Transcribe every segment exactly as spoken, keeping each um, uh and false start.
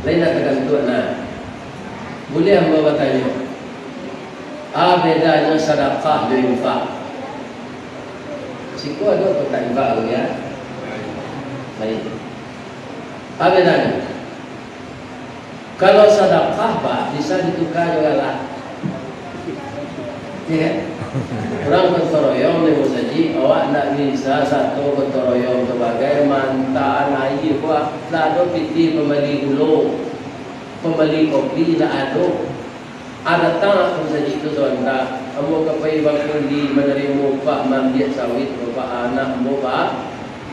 Lain nak tagantuak, nah. Buliah ambo batanyo, a bedanyo sadakah jo infak? Siko ado kotak infak tu, ya? Baik. A bedanyo? Kalau sadakah, Pak, bisa dituka jo galak. Iya kan? Urang gotong royong di musajik, awak ndak bisa sato gotong royong tu bagai mantaan aia, Pak. Ndak ado pitih pambali gulo, pambali kopi ndak ado. A datang ka musajik tu sabanta, ambo ka pai bakundi manarimo upah maambiak sawit, Bapak, anak ambo, Pak.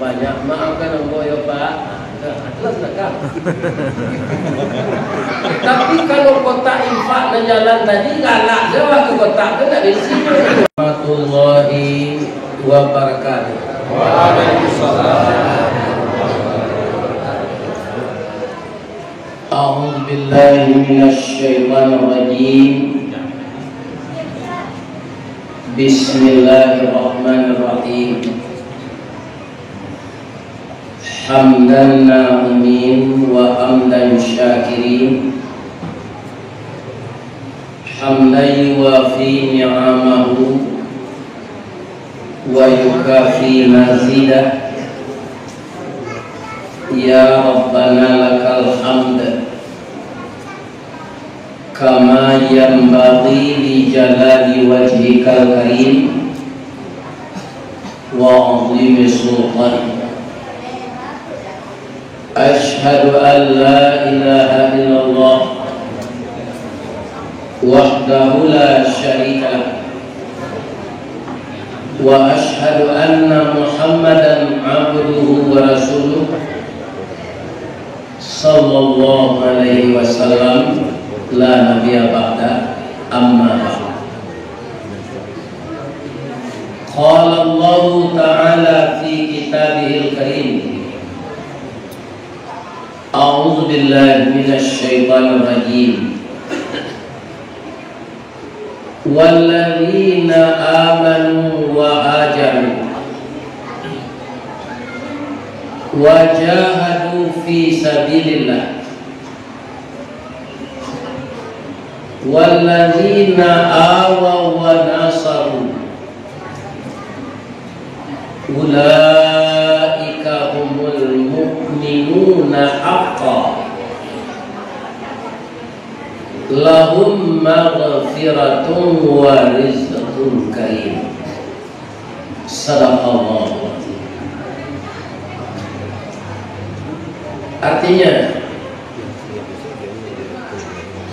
Banyak, maafkan ambo yo, Pak. Nah, jelas lah, Kang. Tapi kalau kotak infak nan jalan tadi, galak se awak tu, kotak tu ndak baisi. Warahmatullahi wabarakatuh. Waalaikumsalam. A'udzubillahi minasyaitonirrajim. Bismillahirrahmanirrahim. Hamdan na'imin wa hamdan syakirin. Hamdan yuwafi ni'amahu wa yukafi mazidah. Ya Rabbana lakal hamd. Kama yanbaghi li jalali wajhikal karim wa azimi sultanik. Asyhadu an la ilaha illallah wahdahu la syarika lah. Wa asyhadu anna Muhammadan abduhu wa rasuluh. Sallallahu alaihi wasallam, la nabiyya ba'da, amma ba'd. Qala Allahu ta'ala fi kitabihil karim. A'udzu billahi minasy syaithanir rajim. Walladzina amanu wa hajaru wa jahadu fi sabilillah, walladzina awaw wa nasaru, ulaika humul mu'minuna haqqan. Lahum maghfiratun wa rizqun karim. Sadaqallahu. Artinya,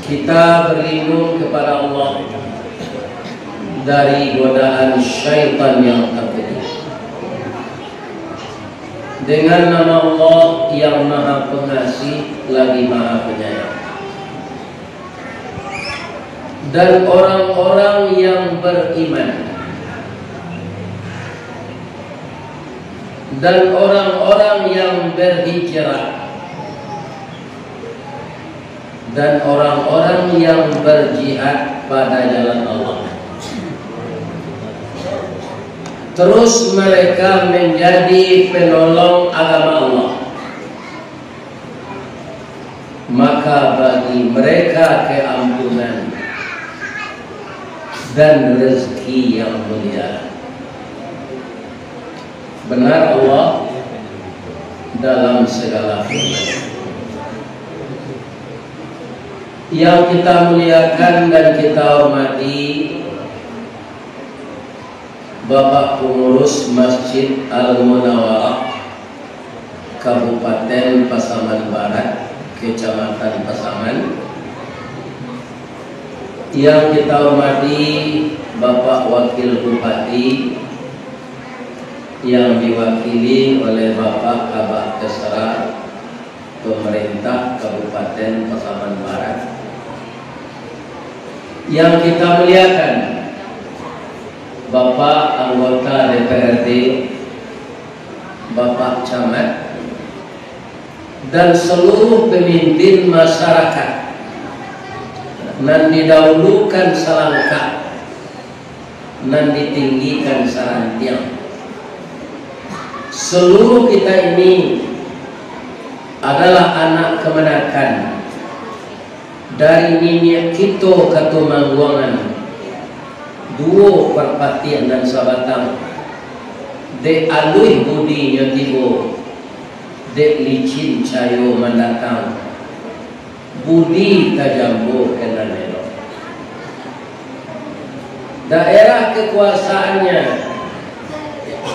kita berlindung kepada Allah dari godaan syaitan yang terkejut. Dengan nama Allah yang Maha Pengasih lagi Maha Penyayang. Dan orang-orang yang beriman, dan orang-orang yang berhijrah, dan orang-orang yang berjihad pada jalan Allah. Terus mereka menjadi penolong agama Allah. Maka bagi mereka keampunan dan rezeki yang mulia. Benar Allah dalam segala firman. Yang kita muliakan dan kita hormati, Bapak Pengurus Masjid Al-Munawarah, Kabupaten Pasaman Barat, Kecamatan Pasaman. Yang kita hormati Bapak Wakil Bupati, yang diwakili oleh Bapak Kabak Kesra, Pemerintah Kabupaten Pasaman Barat. Yang kita muliakan, Bapak Anggota D P R D, Bapak Camat, dan seluruh pemimpin masyarakat, nan didahulukan salangkah, nan ditinggikan sarantiang. Seluruh kita ini adalah anak kamanakan Dari niniak kito ka Tumangguangan, duo Parpatiah nan sabatang, dek aluih budinyo tibo, dek licin cayo mandatang, budi tajambo ka nan elok. Daerah kakuasaannyo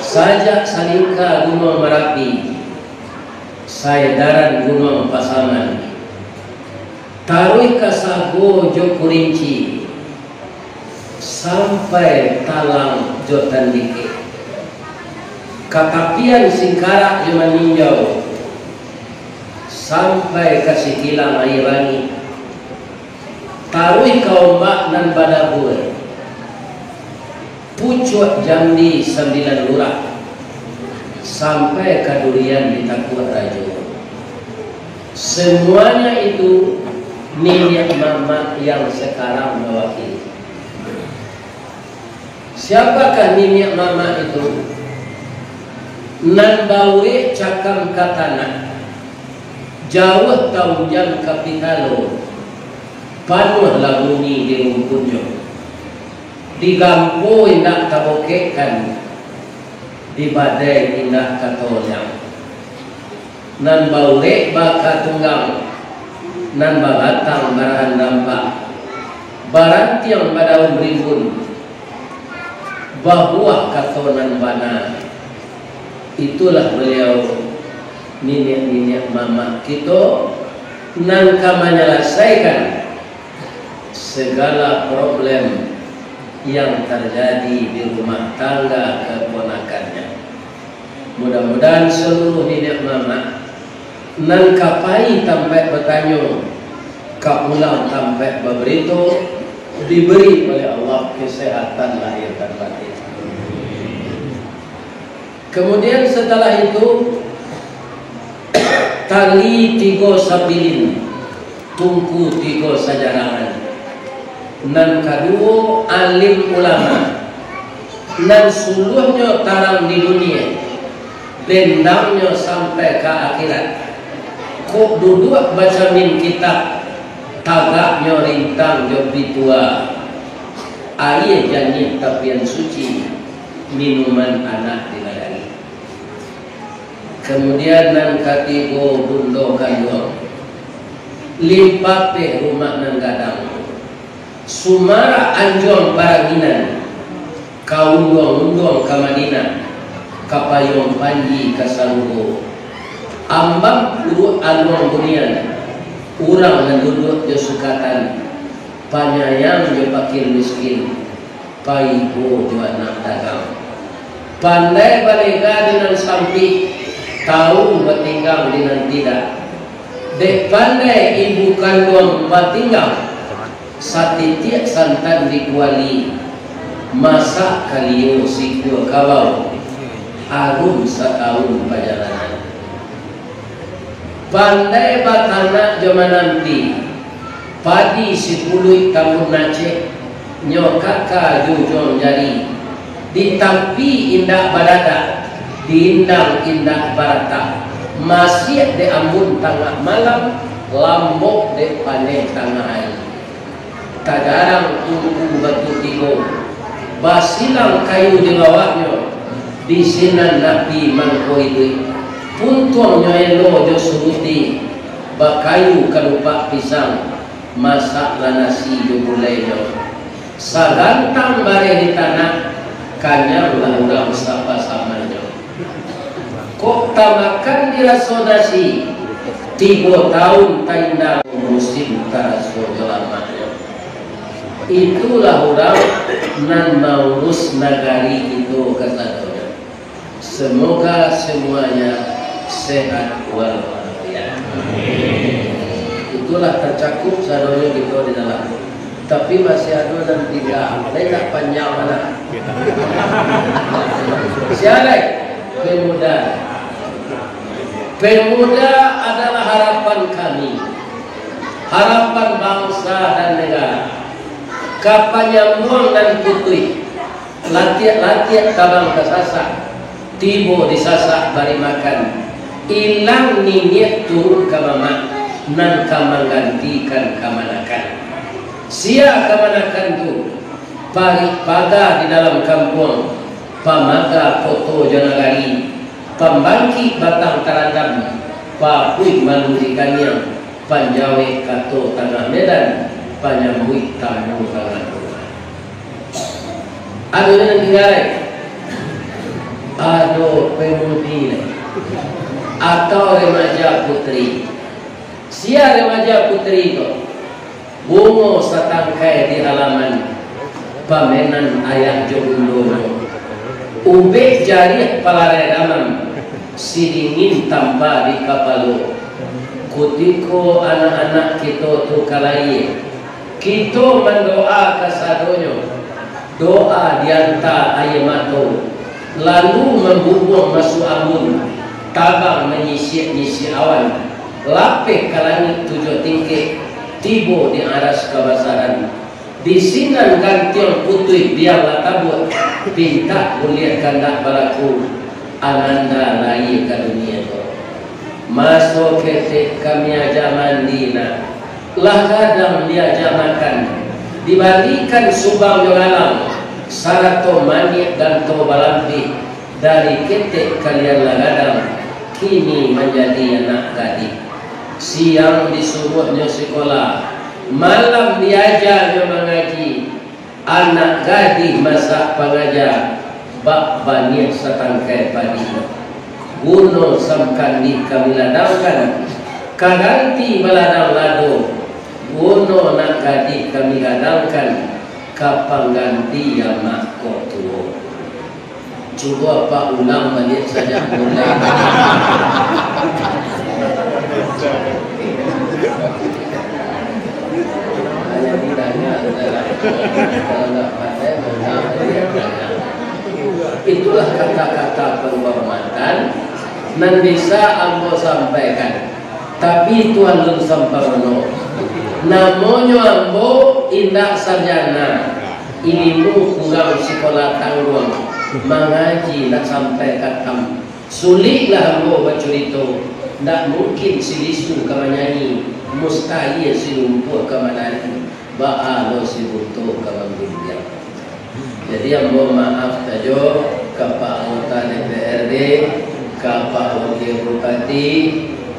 sajak Salingka Gunuang Marapi, saedaran Gunuang Pasaman, taruih ka Sago jo Kurinci, sampai Talang jo Tandikek, ka tapian Singkarak jo Maninjau, sampai ka Sikilang Aia Bangih, taruih ka Ombak nan Badabua, Pucuak Jambi Sambilan Lurah, sampai ka Durian di Takuak Rajo. Semuanya itu niniak mamak yang sekarang mewakili. Siapakah niniak mamak itu? Nan baurek cakam ka tanah, jauah taunjang ka pitalo, panuahlah bumi di rumpunnyo. Digampo indak tabokekkan, dibadai indak katoliang. Nan baurek bakatunggang, nan babatang barahan dampak, barantiang badaun rimbun, babuah kato nan bana. Itulah baliau, niniak-niniak mamak kito, nan ka manyalasaikan segala problem yang tarjadi di rumah tangga kaponakannyo. Mudah-mudahan saluruh niniak mamak nan ka pai tampaik batanyo, ka pulang tampaik babarito, diberi oleh Allah kesehatan lahir dan batin. Kemudian setelah itu, tali tigo sabilin, tungku tigo sajarangan. Nan kaduo, alim ulama. Nan suluahnyo tarang di dunia, bendangnyo sampai ka akhirat. Kok duduak bacamin kitab, tagaknyo rintang jo pitua, aia janiah tapian suci, minuman anak diladari. Kamudian nan katigo, bundo kanduang, limpapeh rumah nan gadang, sumarak anjuang paranginan, ka unduang-unduang ka Madinah, ka payuang panji ka sarugo, ambang puruak aluang bunian, urang nan duduak jo sukatan, panyayang jo pakir miskin, paibo jo anak dagang. Pandai balega di nan sampik, tau batinggang di nan tidak. Dek pandai ibu kanduang batinggang, satitiak santan di kuali, masak kalio sikua kabau, arum satahun pajalanan. Pandai batanak jo mananti, padi sipuluik tambun nacek, nyo kaka jo ujuang jari, di tapi indak badadak, di indang indak baratak, masiak dek ambun tangah malam, lambok dek paneh tangah ari. Tagarang tungku batu tigo, basilang kayu di bawahnyo, di sinan api mangko iduik. Puntuangnyo elo jo suruti, bakayu kalupak pisang, masaklah nasi jo gulainyo. Sagantang bareh di tanah, kanyanglah urang sapasamannyo. Kok tamakan diraso nasi, tigo taun taindang musim taraso jo lamaknyo. Itulah urang nan maurus nagari kito kasadonyo. Semoga semuanya sehat walafiat. Itulah tacakup sadonyo kito di dalam. Tapi masih ado nan tingga, lain nak panjang mana. Sia lai? Pemuda. Pemuda adalah harapan kami, harapan bangsa dan negara. Ka panyambuang nan putuih, latiak-latiak tabang ka sasak, tibo di sasak bari makan, ilang niniak turun ka mamak, nan ka manggantikan kamanakan. Sia kamanakan tu, parik paga di dalam kampuang, pamaga koto jo nagari, pambangkik batang tarandam, papuik malu di kaniang, panjawek kato tangah medan, panyambuik tamu tangah rumah. Ado nan tingga lai? Ado pemudi lai. Atau remaja putri. Sia remaja putri ko, bungo satangkai di halaman, pamenan ayah jo bundonyo, ubek jariah palarai damam, sidingin tampa di kapalo. Kutiko anak-anak kito tu ka layie, kito mandoa kasadonyo, doa dianta aia mato, lalu mambubuang masuak ambun, tabang manyisiak-nyisiak awan, lapeh ka langik tujuah tingkek, tibo di aras kabasaran. Di sinan gantiang putuih biang lah tabuak, pintak buliah kandak balaku, ananda layie ka dunia ko. Maso ketek kami aja mandi nak, lah gadang diaja makan, dibalikan subang jo galang, sarato maniak ganto balampih, dari ketek kalian lah gadang, kini manjadi anak gadih. Siang disuruahnyo sikola, malam diajanyo mangaji, anak gadih masak pangaja, bak baniah satangkai padi. Guno samkandih kami ladangkan, ka ganti baladang lado, guno nak gadih kami gadangkan, ka pangganti amak kok tuo. Cubo apak ulang baliak sajak mulai. Hanya didanga sajo lah. Kalau ndak pandai, maulang baliak danga. Itulah kata-kata penghormatan nan bisa ambo sampaikan. Tapi itu alun samparono. Namonyo ambo indak sarjana, ilimu kurang sikola tangguang, mangaji indak sampai katam. Suliklah ambo bacurito, ndak mungkin si bisu ka manyanyi, mustahil si lumpuah ka manari, baa lo si buto ka mambimbiang. Jadi, ambo maaf sajo ka Pak Anggota D P R D, ka Pak Wakil Bupati,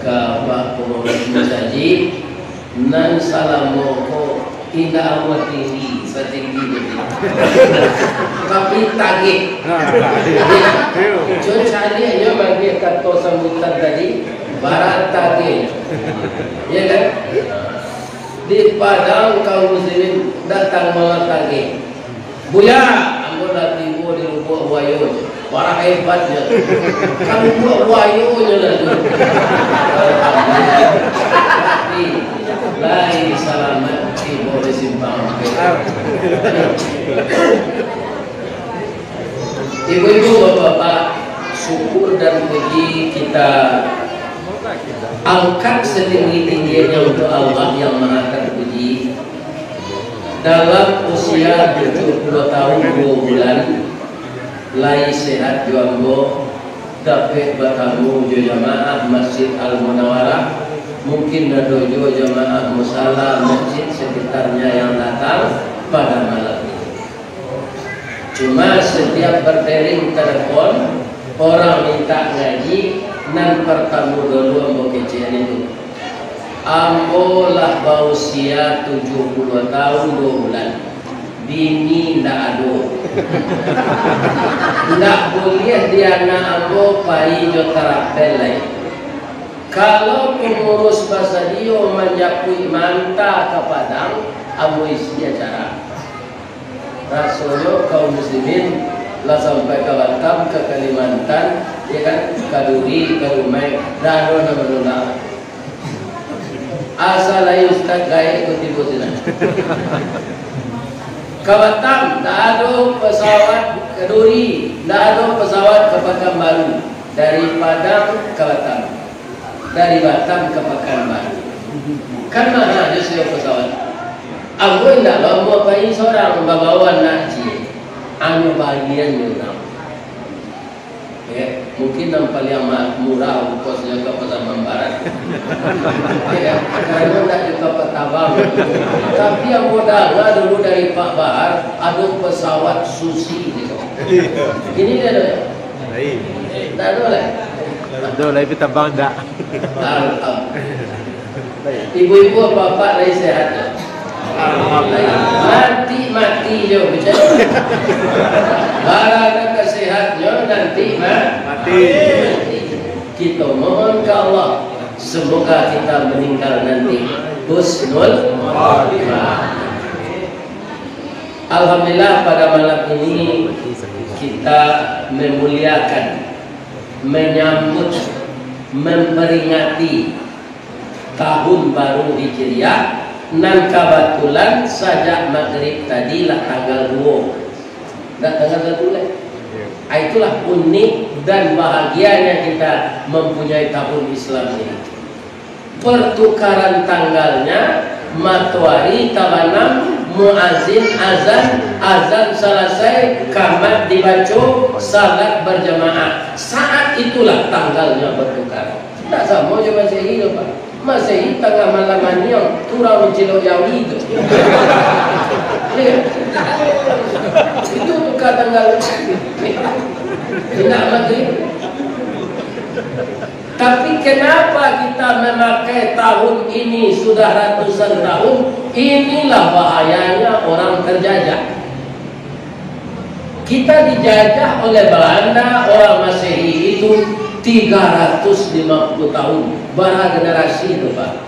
ka Pak Pengurus Masajid, nan salamo ko indak amuah tinggi, satinggi jadi. Tapi tagih. Iyo. Cuma caliaknyo bagi kato sambutan tadi, barat tagih. Iyo kan? Di Padang kaum muslimin datang mamatagih. Buya, ambo lah tibo di Lubuak Buayo, parah hebatnyo. Ka Lubuak Buayo nyo lah tu. Tapi, lai salamat tibo di simpang. Ibu-ibu, bapak-bapak, syukur dan puji kita angkat setinggi-tingginya untuk Allah yang Maha Terpuji. Dalam usia tujuh puluh tahun dua bulan, lai sehat jo ambo, dapek batamu jo jamaah Masjid Al Munawarah, mungkin ado juo jamaah musala masjid sekitarnya yang datang pada malam ini. Cuma setiap berdering telepon, orang minta ngaji, nan pertamo dulu ambo kecekan itu. Ambo lah bausia tujuh puluh tahun dua bulan, bini ndak ado. Ndak buliah di anak ambo pai jo tarapel lai. Kalau pengurus basadio manjapuik manta ka Padang, ambo isi acara. Rasonyo kaum muslimin lah sampai ka Batam, ka Kalimantan, ya kan, ka Duri, ka Dumai, dah ado nan manolak. Asa lai ustaz gaek ko tibo sinan. Ka Batam, dah ado pesawat, ka Duri, dah ado pesawat ka Pakanbaru, dari Padang ka Batam. Dari Batam ka Pakanbaru. Kan maha jo sewa pesawat. Ambo indak lo ambo pai sorang, babawa anak ciek. Anu bagian urang. Ya. Mungkin nan paliang ma-, murah ongkosnyo ka Pasaman Barat. Ya, karano ndak di Kota Tabang. Tapi ambo danga dulu dari Pak Bahar, ado pesawat sushi gitu. Ini dia tu. Lain. Ndak ado lah. Ado lah, tapi tabang ndak. Ah, ah. Ibu-ibu, bapak lai sehat? Alhamdulillah. Nanti mati jo, betul? Barang nan sehat jo, nanti ma-, Mati. Kita mohon ke Allah, semoga kita meninggal nanti husnul khatimah. Alhamdulillah, pada malam ini kita memuliakan, menyambut, memperingati tahun baru Hijriah, nan kabatulan sajak magrib tadi lah tanggal duo. Ndak tanggal satu lai. Ah, itulah unik dan bahagianya kita mempunyai tahun Islam ini. Pertukaran tanggalnya, matoari tabanam, muazin azan, azan salasai, kamat dibaco, salat berjamaah. Saat itulah tanggalnya bertukar. Ndak samo jo Masehi tu, Pak. Masehi tangah malam aniang, urang mancilok jawi tu. Itu tukar tanggal. Indak magrib. Tapi kenapa kita memakai tahun ini sudah ratusan tahun? Inilah bahayanya orang terjajah. Kita dijajah oleh Belanda, orang Masehi itu tiga ratus lima puluh tahun. Bara generasi itu, Pak?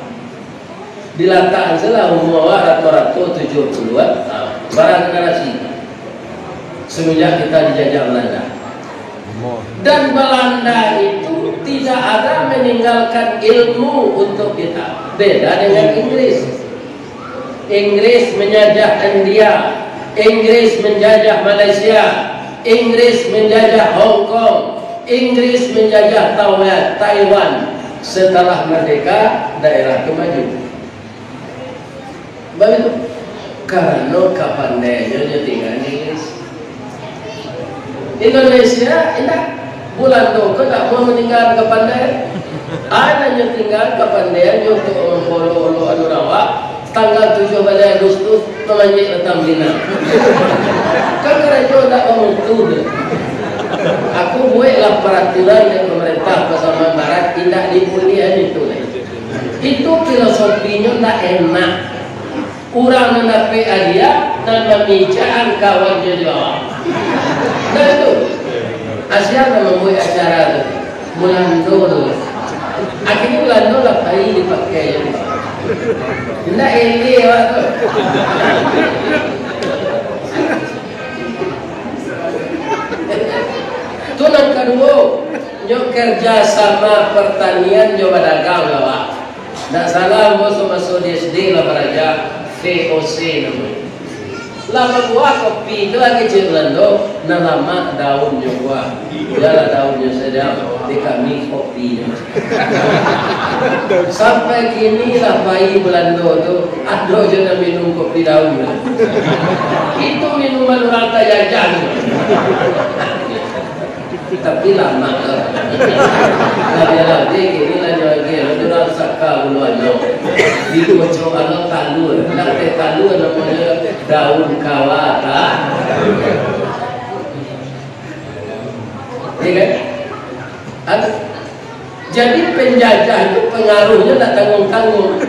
Dilatak sajolah umur awak rato-rato tujuah puluah. Nah, bara generasi semenjak kita dijajah Belanda. Dan Belanda itu tidak ada meninggalkan ilmu untuk kita. Beda dengan Inggris. Inggris menjajah India, Inggris menjajah Malaysia, Inggris menjajah Hong Kong, Inggris menjajah Tawa-, Taiwan. Setelah merdeka, daerah tu maju. Baitu, karano kapandaiannyo nyo tinggal di Inggris. Indonesia, indak. Bulando ko ndak mau maninggal kapandaian. Ado nyo tinggal kapandaiannyo untuak mampolo-olo anu rawak, tanggal tujuah baleh Agustus, mamanjek batang pinang. Kan karajo ndak bamutu doh. Aku bueklah paraturan dari pamarintah Pasaman Barat, indak dibuliahan itu lai. Itu filosofinyo ndak enak. Urang nan dapek hadiah, nan mamijakan kawannyo juo. Nah, itu. Asia nan mambuek acara tu. Bulando tu. Akhirnyo Bulando lah pai dipakai. Indak eleh awak tu. Tu nan kaduo, nyo kerjasama pertanian jo badagang lah, Pak. Ndak salah, ambo samaso di S D lah baraja, V O C namonyo. Lah babuah kopi tu lagi cek Belando, nan lamak daunnyo buah. Bialah daunnyo sajo, di kami kopinyo. Sampai kini lah pai Belando tu, ado jo nan minum kopi daun tu. Itu minuman urang tajajah tu. Tapi lamak lah. Labiah-labiah kini lah nyo lagi, lah urang saka buluannyo. Dikocok alo talua, nak teh talua namonyo daun kawa, tak? Iya kan? Aduh. Jadi, penjajah itu pengaruhnyo tak tanggung-tanggung.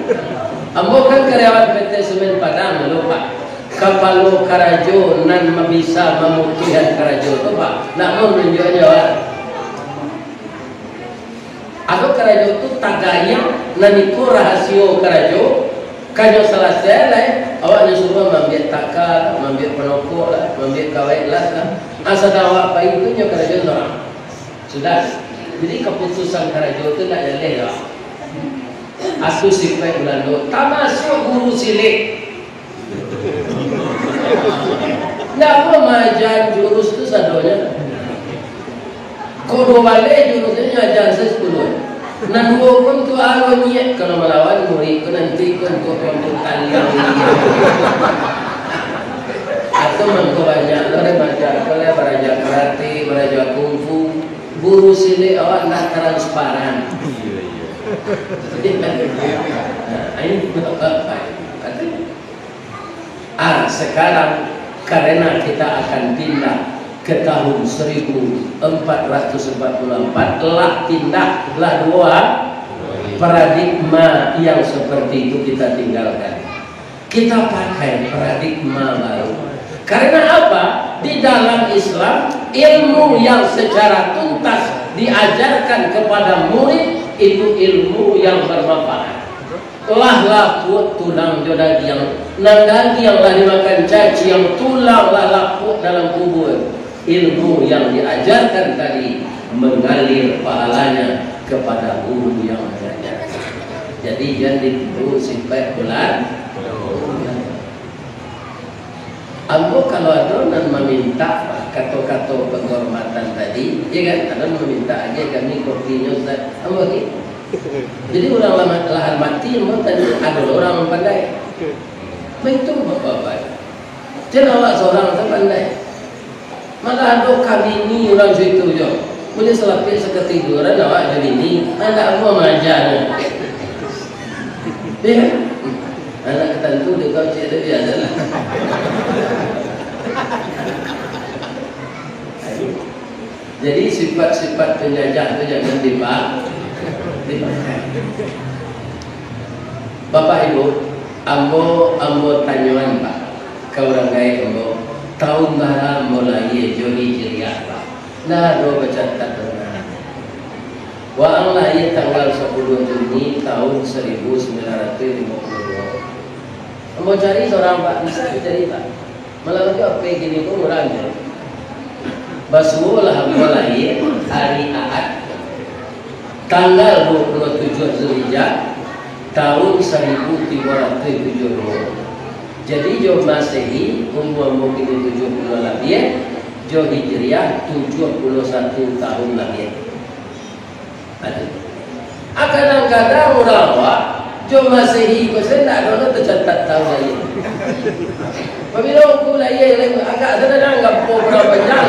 Ambo kan karyawan P T Semen Padang dulu, Pak. Kapalo karajo nan bisa mamutuihkan karajo tu, Pak, nak manunjuak-nunjuak. Ado karajo tu tagayang, nan iko rahasio karajo, kanyo salasai lai, awak nyo suruah maambiak taka, maambiak panokok lah, maambiak kawaik las lah. Asa awak pai tu nyo karajo norang. Sudah. Jadi, kaputusan karajo tu ndak jaleh lah. Asuh sipaik Bulando, tamasuak guru silek. Ndak apo maaja jurus tu sadonyo. Kok duo baleh jurus tu nyo aja se sapuluah. Nan duo pun tu aro niat kalau malawan murid tu nanti ko untuak mampu tali. Atau mangko banyak lo deh baraja, ko lah baraja karate, baraja kungfu. Guru silek awak ndak transparan. Iyo, iyo. Nah, ini bapak-bapak. Katanya, ah, sekarang karena kita akan pindah ke tahun seribu empat ratus empat puluh empat, lah pindah, lah dua paradigma yang seperti itu kita tinggalkan. Kita pakai paradigma baru. Karena apa? Di dalam Islam, ilmu yang secara tuntas diajarkan kepada murid itu ilmu yang bermanfaat. Lah lapuak tulang jo dagiang, nan dagiang lah dimakan caciang, tulang lah lapuak dalam kubur. Ilmu yang diajarkan tadi mengalir pahalanya kepada guru yang mengajarkan. Jadi, jan ditiru sifat bulan. Ambo kalau ado nan maminta kato-kato penghormatan tadi, ya kan, ado nan maminta agiah kami kopinyo, Ustaz. Ambo agiah. Jadi, urang lama-, lahan mati, ambo tadi ado urang pandai. Baitu, Bapak-bapak. Jan awak sorang tu pandai. Malah ado kabini urang situ jo. Buliah salapik sakatiduran awak jo bini, andak ambo maaja nyo. Iyo kan? Anak katantu dek kau cek tu biaso lah. Jadi sifat-sifat penjajah tu jangan dipa-, dipakai. Bapak Ibu, ambo, ambo tanyoan, Pak, ka urang gaek ambo, taun bara ambo lahia jo Hijriah, Pak? Ndak ado bacatat doh. Waang lahia tanggal sapuluah Juni taun saribu sambilan ratuih limo puluah duo. Ambo cari sorang, Pak, bisa dicari, Pak. Malah tu H P kini ko murah nyo. Basuo lah ambo lahia ari Ahad, tanggal duo puluah tujuah Zulhijjah, taun saribu tigo ratuih tujuah puluah duo. Jadi, jo Masehi, umua ambo kini tujuah puluah labiah, jo Hijriah, tujuah puluah satu taun labiah. Aduh. Ah, kadang-kadang urang awak jo Masehi ko se ndak ado lo tacatat taun lahia. Pabilo ngku lahia, lai agak sadang gampo urang panjang.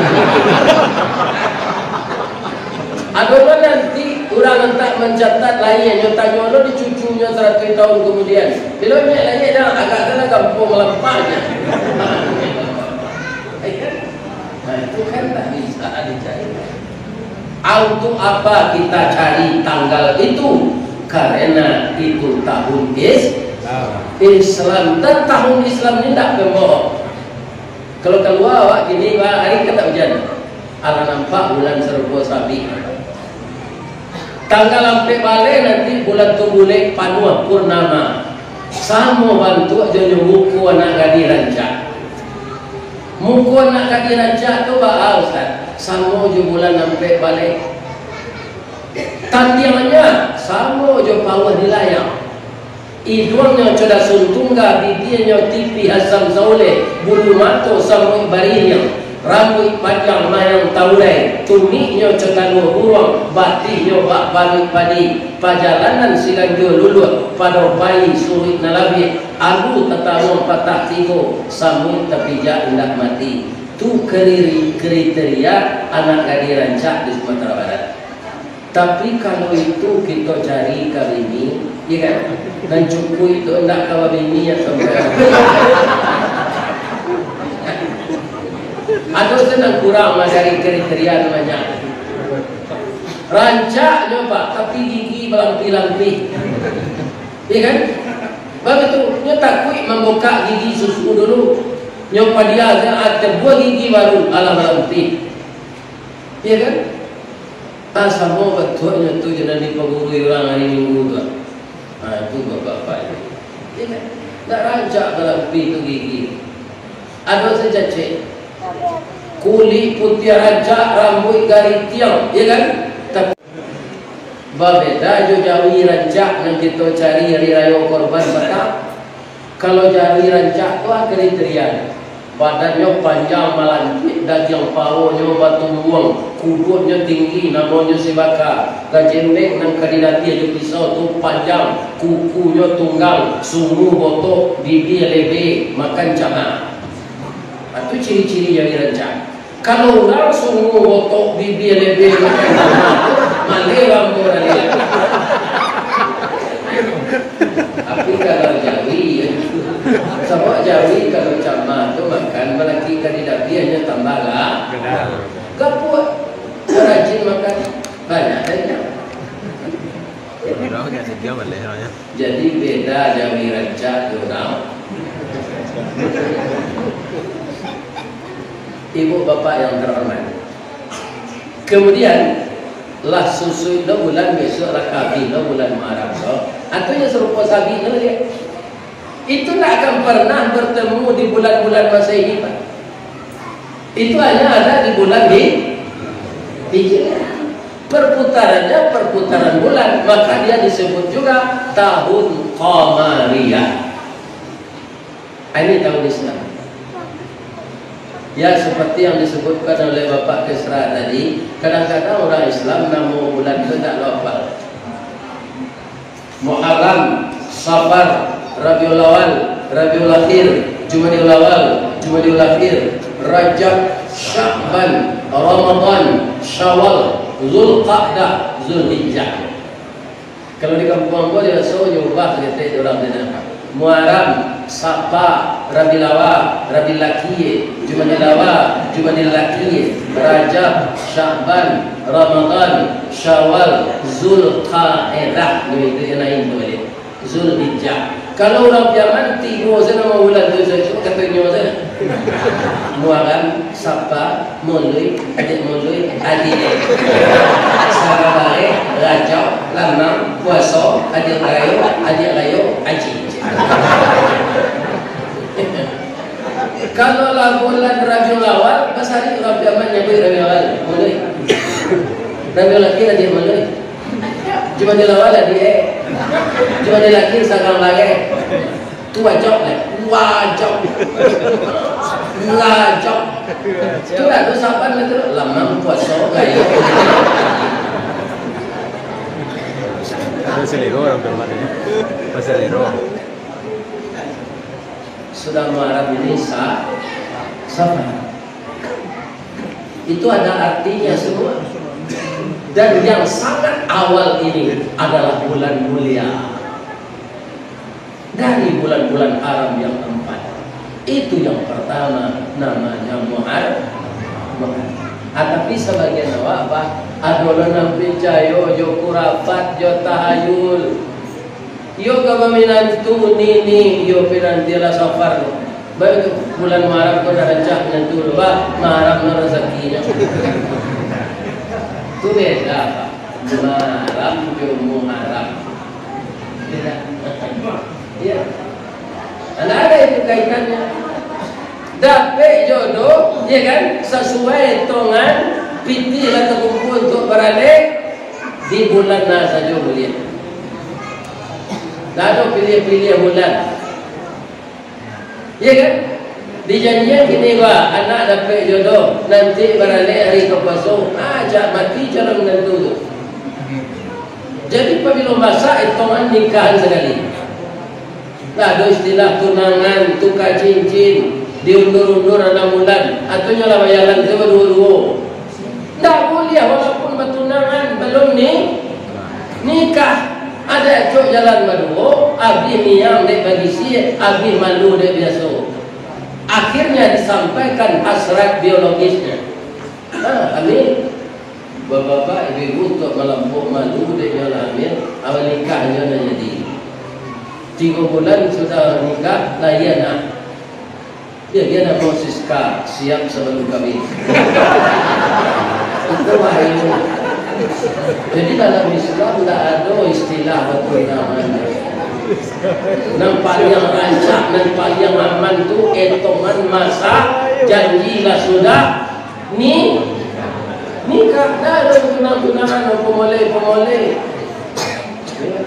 Ado lo nanti urang antak mancatat lahia, nyo tanyo lo di cucunyo saratuih taun kamudian. Bilo nyo lahia, dah agak sadang gampo malampaknyo. Nah, itu kan tak bisa dicari. Ah, untuk apa kita cari tanggal itu? Karena itu tahun Is-, Islam. Dan tahun Islam ni ndak pembohong. Kalau kalua awak kini, Pak, hari kan tak hujan. Alah nampak bulan sarupo sabik. Tanggal ampek baleh nanti bulan tu bulek panuah purnama. Samo bantuak jo nyo muko anak gadih rancak. Muko anak gadih rancak tu baa, Ustaz? Samo jo bulan ampek baleh. Tandiangnyo samo jo pauah di layang. Iduangnyo co dasun tungga, bibianyo tipih asam sauleh, bulu mato samuik baririang, rambuik panjang mayang taurai, tumiknyo co taluah buruang, batihnyo bak baluik padi, pajalanan siganjua luluah, pado pai suruik nan labiah, alu tataruang patah tigo, samuik tapijak indak mati. Tu kriri-, kriteria anak gadih rancak di Sumatera Barat. Tapi kalau itu kito cari ka bini, iyo kan? Nan cukuik tu ndak ka babini atau ndak? Ado se nan kurang lah dari kriteria tu banyak. Rancak nyo, Pak, tapi gigi balampih-lampih. Iyo kan? Baitu, nyo takuik mambukak gigi susu dulu. Nyo padia se, ah, tabuah gigi baru, alah balampih. Iyo kan? Ah, samo batuaknyo tu jo nan dipagurui urang ari Minggu tu. Ah, tu bapak-bapak ni. Iyo kan? Ndak rancak balampih tu gigi. Ado se cacek. Kulik putiah rancak, rambuik garitiang, iyo kan? Tapi babeda jo jawi rancak nan kito cari ari rayo Korban patang. Kalau jawi rancak tu ah kriterianyo. Badannyo panjang malanjuik, dagiang pahonyo batumbuang, kuduaknyo tinggi, namonyo sibaka, gajembek nan ka didatiah jo pisau tu panjang, kukunyo tunggang, sungu botok, bibia lebe, makan cangak. Ah, tu ciri-ciri jawi rancak. Kalau urang sungguah botok bibia lebih makan, maleh ambo dari. Tapi kalau jawi, ya. Sabab jawi kalau camah tu makan, balaki ka didapiahnyo tambah lah. Gapuak. Rajin makan, banyak darinya. Jadi beda jawi rancak jo urang. Ibu bapak yang terhormat. Kemudian, lah susuik lo bulan, besok lah ka abih lo bulan Muharram tu. Atunyo sarupo sabik lo dia. Itu ndak akan pernah bertemu di bulan-bulan Masehi, Pak. Itu hanya ada di bulan Hij-, Hijriah. Perputarannya perputaran bulan, maka dia disebut juga tahun Qamariyah. Ini tahun Islam. Ya, seperti yang disebutkan oleh Bapak Kesra tadi, kadang-kadang orang Islam namo bulan tu tak lo hafal. Muharram, Safar, Rabiul Awal, Rabiul Akhir, Jumadil Awal, Jumadil Akhir, Rajab, Sya'ban, Ramadan, Syawal, Zulqa'dah, Zulhijjah. Kalau di kampuang ambo, biaso nyo ubah saketek dek urang tu nah. Muharram, Safar, Rabiul Awal, Rabiul Akhir, Jumadil Awal, Jumadil Akhir, Rajab, Sya'ban, Ramadan, Syawal, Zulqa'dah, nyo itu yang lain tu baliak. Zulhijjah. Kalau urang Piaman, tigo sajo namo bulan tu, sajo kato inyo sajo. Muharram, Safar, Maulid, Adiak Maulid, Adiak. Sabareh, Rajab, Lamang, Puaso, Adiak Rayo, Adiak Rayo, Aji. Kalau lah bulan Rabiul Awal, basari urang Piaman nyabuik Rabiul Awal, Maulid. Rabiul Akhir, Adiak Maulid. Jumadil Awal, Adiak. Jumadil Akhir, Sagang Bareh. Tu wajab, eh. Wajab. Wajab. Tu lah tu saban lah tu. Lamang, Puaso, Rayo. Ado selero urang Piaman ni. Ado selero. Sudah Muharram ini Sa-, Safar. Itu ada artinya semua. Dan yang sangat awal ini adalah bulan mulia. Dari bulan-bulan haram yang empat. Itu yang pertama, namanya Muhar-, Muharram. Ah, tapi sabagian awak, Pak, ado lo nan picayo jo kurafat, jo tahayul. Iyo ka baminantu nini, iyo pinanti lah Safar tu. Baik tu, bulan Muharram ko dah rancak minantu tu, Pak. Muharram no razakinyo. Tu beda, Pak. Muharram jo Muharram. Beda. Iya. Ndak ada itu kaitannya. Dapek jodoh, ya kan, sasuai etongan pitih lah takumpua untuak baralek di bulan nah sajo buliah. Ndak ado piliah-piliah bulan. Ya kan? Dijanjian kini ko, anak dapek jodoh, nanti baralek hari ka puaso, ah, cak mati calon minantu tu. Jadi pabilo masak, etongan nikahan sakali. Lah ado istilah tunangan, tuka cincin, diundur-undur anam bulan, atunyo lah bajalan tu baduo-duo. Ndak buliah walaupun batunangan, balum ni-, nikah. Ado acok jalan baduo, abih niang dek bagisi, abih malu dek biaso. Akhirnya disampaikan hasrat biologisnya. Ha, amin. Bapak-bapak, ibu-ibu, untuak malampok malu dek nyo lah hamil, awal nikah nyo lah jadi. Tigo bulan sudah nikah, lahia anak. Dia, dia namo Siska, siap sabalum kawin. Itu wahyu. Jadi dalam Islam ndak ado istilah batunangan. Nan paliang rancak, nan paliang aman tu etongan masak, janji lah sudah, Ni, nikah dah lo tunang-tunangan, pamoleh-pamoleh.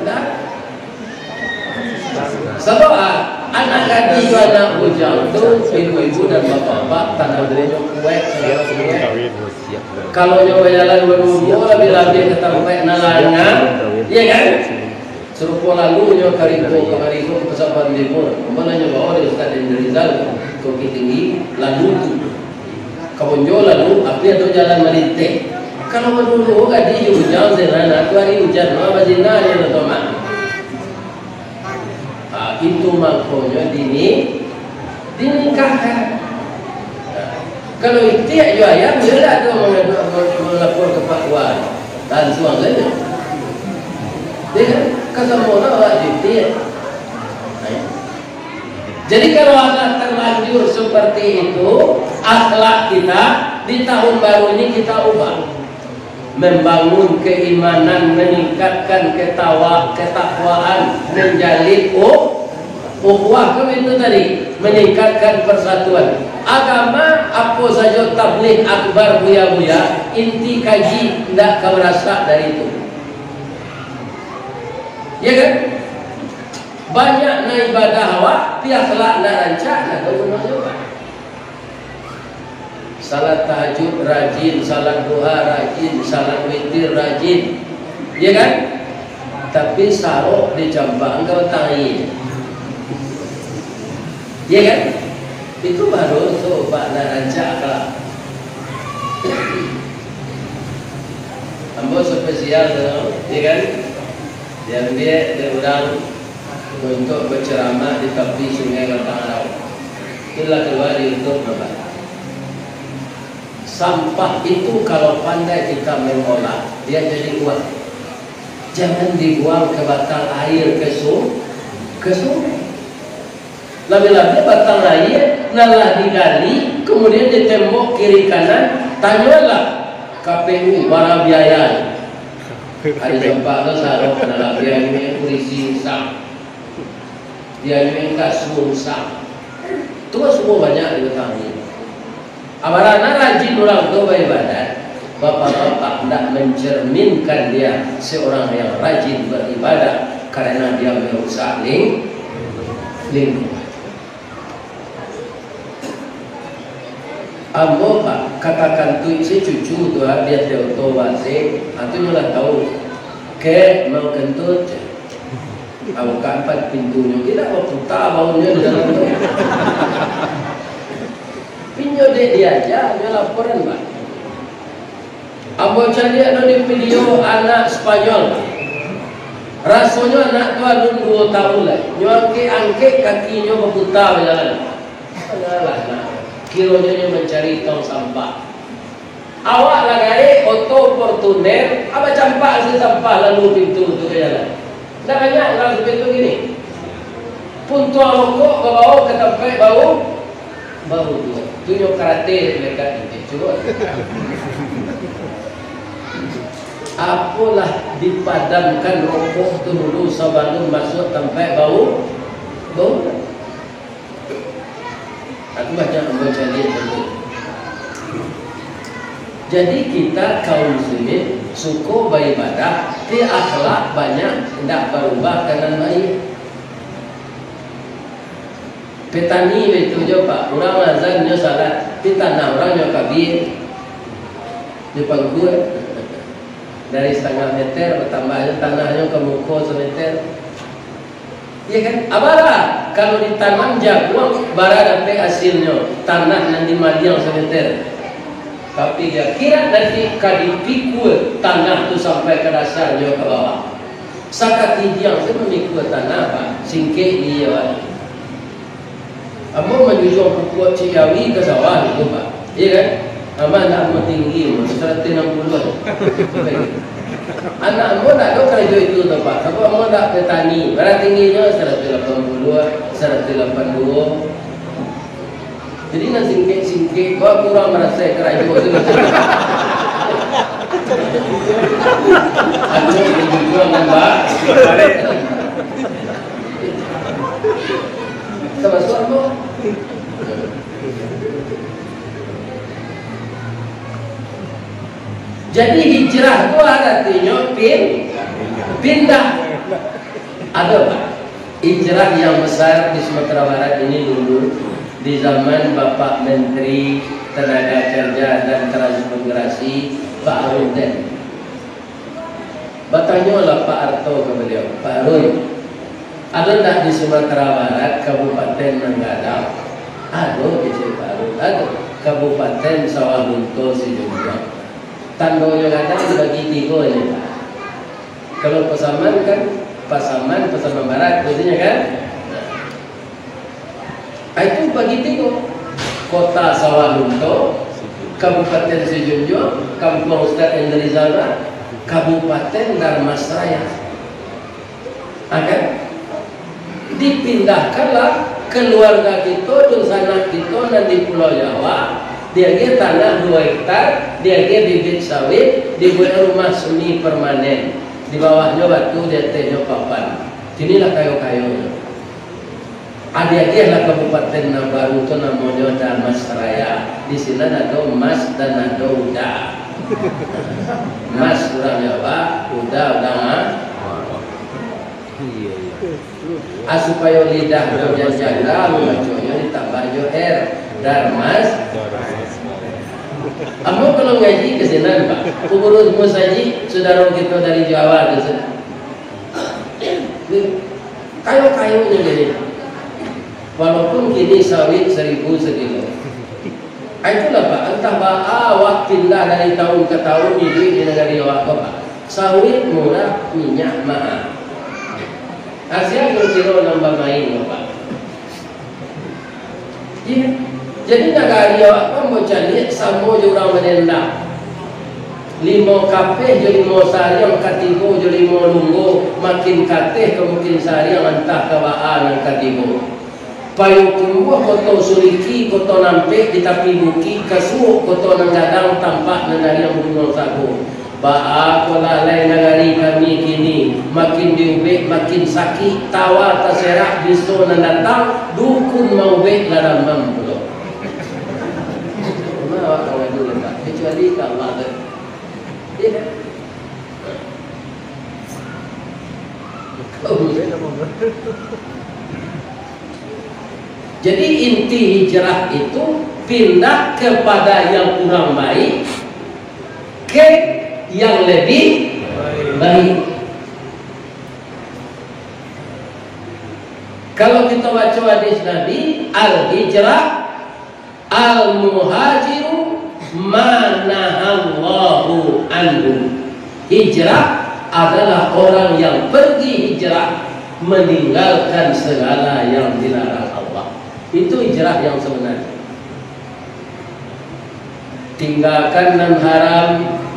Dah. Sabab, ah, anak gadih jo anak bujang tu, ibu-ibu dan bapak-bapak, tanam nyo kuek, kuek. Kalau nyo bajalan baduo-duo, labiah-labiah ka tampek nan langang, iya kan? Sarupo lalu nyo ka Riko, ka Riko, ka Pasaban Timur. Ampun lah nyo bawa dek Ustaz Indrizal ka Bukittinggi, lalu tu. Kabonjo lalu, api atau jalan malinteh. Kalau dulu gadih jo bujang, senana tu ari ujan, mah bazina jo tu mah. Ah, itu makonyo dini, dinikahkan. Nah, kalau itiak jo ayam, yo lah tu mangadu, malapor ka Pak Wan. Lansuang sajo. Yo kan? Ka samo lah awak jo itiak. Nah, jadi kalau anak terlanjur seperti itu, akhlak kita di tahun baru ini kita ubah. Membangun keimanan, meningkatkan ketawa-, ketakwaan, menjalin u-, ukhuwah, kan itu tadi, meningkatkan persatuan. Agama, apo sajo tabligh akbar buya-buya, inti kaji ndak ka barasak dari itu. Ya kan? Banyak na ibadah awak, pi akhlak ndak rancak, ndak tahu gunonyo. Salat tahajud rajin, salat duha rajin, salat witir rajin. Ya kan? Tapi sarok dicampakkan ka batang aia. Ya kan? Itu baru tu, Pak, ndak rancak lah. Ambo spesial tu, ya kan? Diambiak dek urang untuk berceramah di tapi Sungai Batang Arau. Itulah keluar di YouTube, Bapak. Sampah itu kalau pandai kita mengolah, dia jadi uang. Jangan dibuang ke batang air, ke su-, ke sungai. Labiah-labiah batang aia nan lah digali, kemudian ditembok kiri kanan, tanyolah K P U bara biaya. Ado tampak tu sarok nan lah dianyuik kurisi rusak, dianyuik kasua rusak. Tu kan sumua banyak di batang aia. Abarana rajin urang tu baibadat, bapak-bapak ndak mencerminkan dia seorang yang rajin beribadah, karena dia merusak ling-, lingkungan. Ambo, Pak, katakan tu isi cucu tu, ah, dia teo to wase, ah, tu nyo lah tahu. Kek, mau kentut, cek. Ambo ka ampat pintunyo, indak baputa baunyo di dalam tu. Inyo dek diaja, nyo laporan, Pak. Ambo caliak no di video anak Spanyol. Rasonyo anak tu alun duo taun lai. Nyo angkek-angkek kakinyo baputa bajalan. Alah, nak. Kironyo nyo mancari tong sampah. Awak lah gaek oto Fortuner, ah, bacampak se sampah lalu pintu tu ka jalan. Ndak banyak urang seperti tu kini. Puntuang rokok babaok ka tampek bau, bau tu. Tu nyo karate malaikat tu, cubo. Apolah dipadamkan rokok tu dulu sabalum masuak tampek bau, bau. Aku banyak ambo caliak dulu. Jadi, kita kaum muslimin suko baibadah, tapi akhlak banyak indak barubah ka nan baiak. Petani baitu jo, Pak, urang azan nyo salat, tapi tanah urang nyo kabia, nyo pangkua. Dari satangah meter, batambah nyo tanahnyo ka muko sameter. Iya kan? Abalah, kalau ditanam jaguang, bara dapek hasilnyo, tanah nan dimaliang sameter. Tapi di akhirat nanti ka dipikul tanah tu sampai ka dasarnyo ka bawah. Sakatindiang tu mamikul tanah, Pak. Singkek di iyo, Pak. Ambo manjujung pupuak ciyawi ka sawah gitu, Pak. Iya kan? Ambo anak ambo tinggi, ambo saratuih anam puluah. Anak ambo ndak ado karajo itu tu, Pak. Sabab ambo ndak petani. Bara tingginyo saratuih lapan puluah, saratuih lapan duo. Jadi, nan singkek-singkek, kok kurang marasai karajo tu. Acok dijujuang, Mbak. Tamasuak, Mbak. Jadi, hijrah tu aratinyo pin-, pindah. Ado, Pak. Hijrah yang besar di Sumatera Barat ini dulu, di zaman Bapak Menteri Tenaga Kerja dan Transmigrasi, Pak Harun tadi. Batanyolah Pak Harto ka baliau, "Pak Harun, ado ndak di Sumatera Barat, Kabupaten Nanggala?" "Ado," kecek Pak Harun, "ado." Kabupaten Sawah Lunto Sijunjuang. Tandonyo gadang dibagi tigo ni, Pak. Kalau Pasaman kan, Pasaman, Pasaman Barat, biasanya kan? Nah, itu bagi tigo. Kota Sawah Lunto, Kabupaten Sijunjuang, Kampuang Ustaz Endrizal, Kabupaten Dharmasraya. Ha, kan? Dipindahkanlah keluarga kito, dunsanak kito nan di Pulau Jawa, diagiah tanah duo hektar, diagiah bibit sawit, dibuek rumah semi permanen. Di bawahnyo batu, di atehnyo papan. Kini lah kayo-kayonyo. Diagiahlah kabupaten nan baru tu, namonyo Dharmasraya. Di sinan ado mas dan ado uda. Mas urang Jawa, uda urang, ah. Iyo, iyo. Ah, supayo lidah tu jan jaga, mambaconyo ditambah jo R. Darmas. Ambo kalau ngaji ka sinan, Pak. Pangurus musajik, sudaro kito dari Jawa tu, Ustaz. Kayo-kayonyo jadi. Walaupun kini sawit saribu sakilo. Ah, itulah, Pak. Antah baa awak pindah dari taun ka taun iduik di nagari awak ko, Pak. Sawit murah, minyak maha. Asia kiro-kiro nan bamain ko, Pak. Iya. Jadi nagari awak ko ambo caliak samo jo urang badendam. Limau kapeh jo limau sariang, katigo jo limau lunggo, makin kateh ka Bukik Sariang, antah ka baa nan katigo. Payokumbuah, Koto Suliki, Koto Nampek di tapi bukik, Kasuok, Koto Nan Gadang, tampak nan ariang Gunuang Sago. Baa ko lalai nagari kami kini, makin diubek makin sakik, tawa taserak biso nan datang, dukun maubek lah ramam pulo. Cuma awak ka ngadu lah, Pak, kecuali ka Allah tu. Iya. Jadi inti hijrah itu pindah kepada yang kurang baik ke yang lebih baik. Kalau kita baca hadis Nabi, al-hijrah al-muhajiru ma nahallahu anhu. Hijrah adalah orang yang pergi hijrah meninggalkan segala yang dilarang Allah. Itu hijrah yang sebenarnya. Tinggakan nan haram,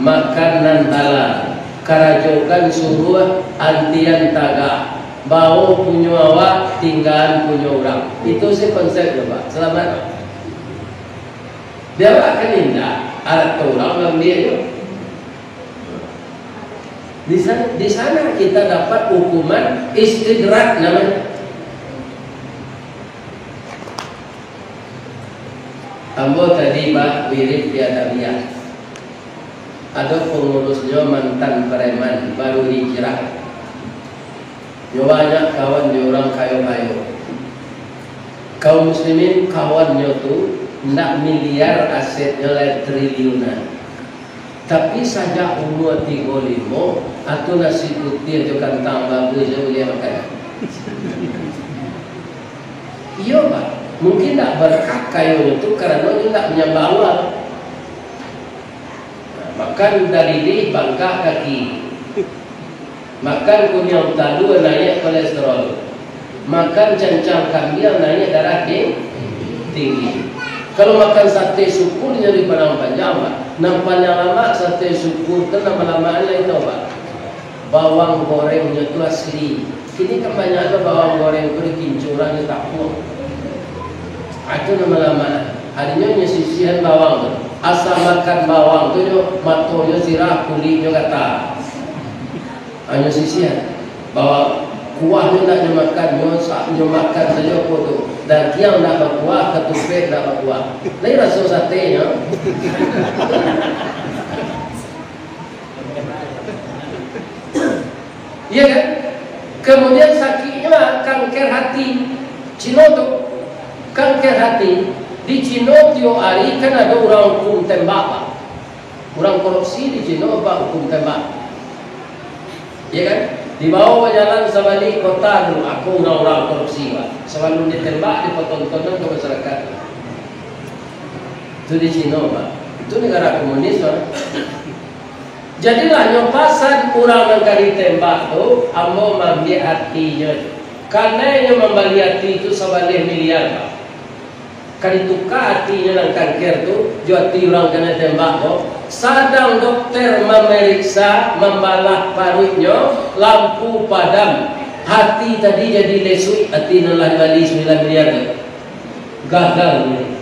makan nan halal. Karajokan suruah, antian tagak. Bao punyo awak, tinggaan punyo urang. Itu sih konsepnyo, Pak. Selamat. Di awak kan indak, arato urang ambiak jo. Di sana, di sana kita dapat hukuman istidrak namanya. Ambo tadi ba wirid di Adawiyah. Ado pangurusnyo mantan preman, baru hijrah. Nyo banyak kawan jo urang kayo-kayo. Kaum muslimin, kawannyo tu ndak miliar asetnyo, lai triliunan. Tapi sajak umua tigo limo, atu nasi putiah jo kantang bagus jo buliah makan. Iyo, Pak. Mungkin ndak barkah kayonyo tu karano inyo ndak manyambah Allah. Nah, makan darih bangkak kaki. Makan kuniang talua naiak kolesterol. Makan cancang kambiang naiak darah ti-, tinggi. Kalau makan sate syukur nyeri Padang Panjang, Pak. Nan paliang lamak sate syukur tu, nan malamak lai tau, Pak. Bawang gorengnyo tu asli. Kini kan banyak tu bawang goreng tu dikincuran, ditapuak. Ah, itu nan malamak. Adinyo nyo sisihan bawang tu. Asa makan bawang tu nyo, matonyo sirah, kulitnyo gatal. Hanyo sisian. Bahwa kuahnyo ndak nyo makan, nyo sa-, nyo makan sajo apo tu. Dagiang ndak bakuah, katupek ndak bakuah. Lai raso satenyo. Iya kan? Kemudian sakiknyo kanker hati. Cino tu, kanker hati. Di Cino tiok ari kan ado urang hukum tembak, Pak. Urang korupsi di Cino, Pak, hukum tembak. Iya kan? Dibawa bajalan sabalik kota tu, ako urang-urang korupsi, Pak. Sabalun ditembak, dipatontonkan ka masyarakat. Itu di Cino, Pak. Itu negara komunis, Pak. Jadilah nyo pasan urang nan ka ditembak tu, ambo maambiak hatinyo. Kanai nyo mambali hati tu sabaleh miliar, Pak. Ka dituka hatinyo nan kanker tu, jo hati urang kanai tembak ko. Sadang dokter mamariksa, mambalah paruiknyo, lampu padam. Hati tadi jadi lesuik, hati nan lah dibali sambilan miliar tu. Gagal nyo.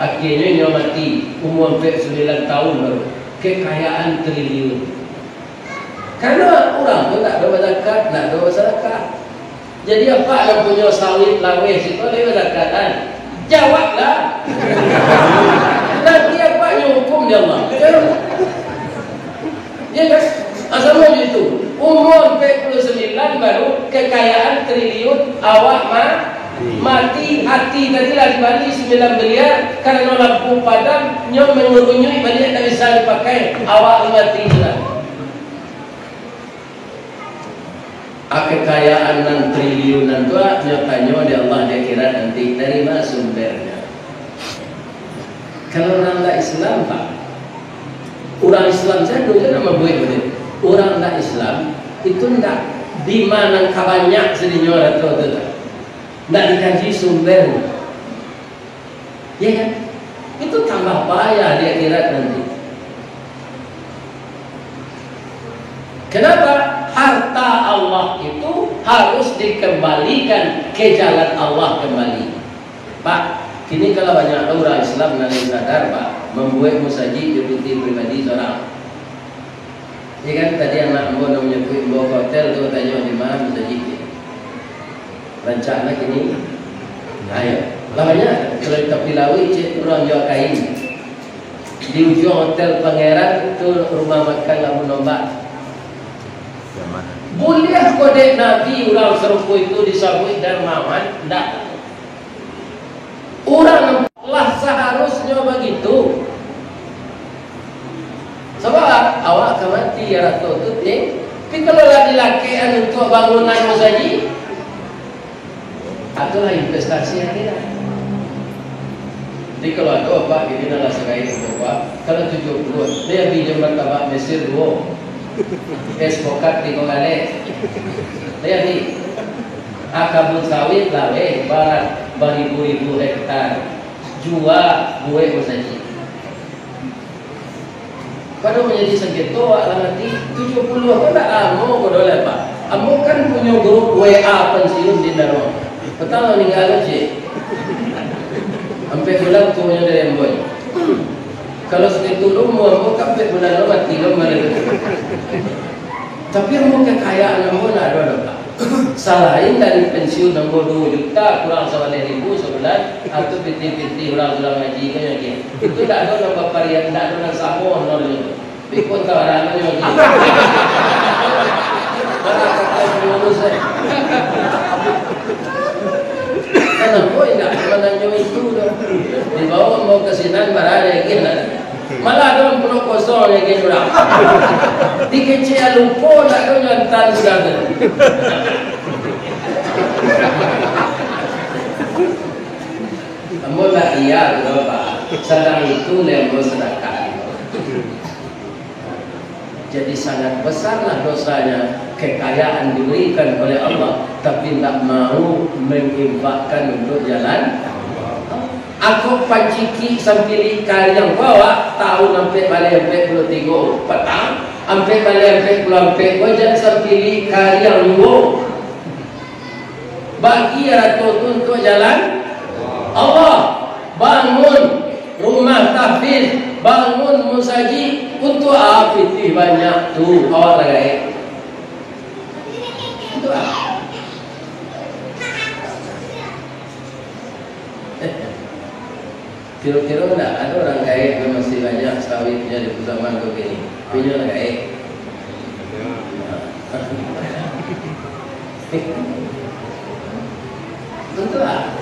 Akhirnyo inyo mati, umua ampek sambilan taun baru, kekayaan triliun. Karano urang tu ndak ado bazakat, ndak ado basadakah. Jadi, apak nan punyo sawit laweh situ, lai bazakat, kan? Jawablah. Nanti apak nyo hukum dek Allah. Ya kan? Asal jo itu. Umur ampek puluh sambilan baru kekayaan triliun, awak ma-, mati, hati tadi lah dibali sambilan miliar, karano lampu padam, nyo mangurunyuik baliak, tak bisa dipakai, awak mati sudah. Ah, kekayaan nan triliunan tu, ah, nyo tanyo di Allah di akhirat nanti, dari ma sumbernyo? Kalau urang ndak Islam, Pak, urang Islam sajo nan mambuek bana. Urang ndak Islam itu ndak, di ma nan ka banyak sadinyo arato tu, Pak. Ndak dikaji sumbernyo. Ya kan? Itu tambah payah di akhirat nanti. Kenapa? Harta Allah itu harus dikembalikan ke jalan Allah kembali. Pak, kini kalau banyak urang Islam nan sadar, Pak, mambuek musajik jo pitih pribadi surang. Ya kan, tadi anak ambo nan manyabuik ambo ka hotel tu, tanyo di ma musajik tu. Rancak lah kini. Ayo, lah banyak kalau di tapi lauik, cek urang jua kain. Di ujuang hotel Pangeran tu rumah makan Labuan Ombak. Buliah kok dek Nabi urang sarupo itu disabuik dermawan? Ndak. Urang lah saharusnyo bagitu. Sabab awak ka mati, arato tu, Ting. Tapi kalau lah dilakekkan untuak bangunan musajik, itulah investasi akhirat. Jadi kalau ado apak kini nan lah sagaek, Pak, kalau tujuah puluah, bali jo martabak Mesir duo, es pokat tigo kalek. Jadi, ah, kabun sawit lah, weh, bara-, baribu-ribu hektar. Jua buek musajik. Pado manjadi sangketo awak lah mati, tujuah puluah ko ndak lamo ko doh lai, Pak. Ambo kan punyo grup W A pensiun di Daro. Patang lah ningga tu, cik. Ampek bulan tuonyo dari ambo. Kalau sagitu umua ambo, ka ampek bulan lo mati lo, mari. Tapi ambo kekayaan ambo ndak ado doh, Pak. Salain dari pensiun ambo duo juta kurang sabaleh ribu sabulan, atau pitih-pitih urang-urang ngaji ko nyo, Ki. Itu ndak ado nan baparian, ndak ado nan samo honornyo. Pikun tawaran nyo, Ki. Barang kata pengurus, eh. Kan ambo indak mananyo itu doh. Dibawa ambo ka sinan, barang yakin lah. Malah ado puluah kosong lagi urang. Dikecek lupo, ndak ado nyantan sudah tu. Ambo ndak iya tu, Pak. Sadang itu lah ambo sadakah. Jadi sangat besarlah dosanya, kekayaan diberikan oleh Allah, tapi ndak mau menginfakkan untuk jalan. Ako pancikik sampilik kariang ko awak, tahun ampek baleh ampek puluah tigo patang, ampek baleh ampek puluah ampek ko jan sampilik kariang juo. Bagi arato tu untuak jalan Allah. Bangun rumah tahfiz, bangun musajik. Untuak a pitih banyak tu awak lah gaek? Untuak a? Kiro-kiro ndak ado urang gaek nan masih banyak sawitnyo di zaman ko kini? Punyo lah gaek. Betul lah.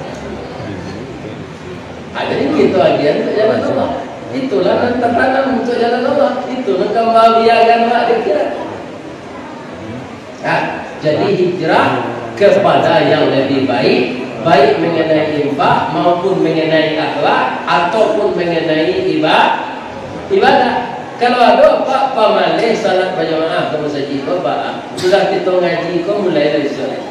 Ah, jadi itu agian untuk jalan Allah. Itulah nan tatanam untuk jalan Allah. Itu nan ka mambiakan awak di akhirat. Nah, jadi hijrah kepada yang lebih baik, Baik mengenai infak maupun mengenai akhlak ataupun mengenai iba-, ibadah. Kalau ado, Pak, pamaleh salat bajamaah ka masajik ko, Pak, sudah kito ngaji ko, mulai dari salat.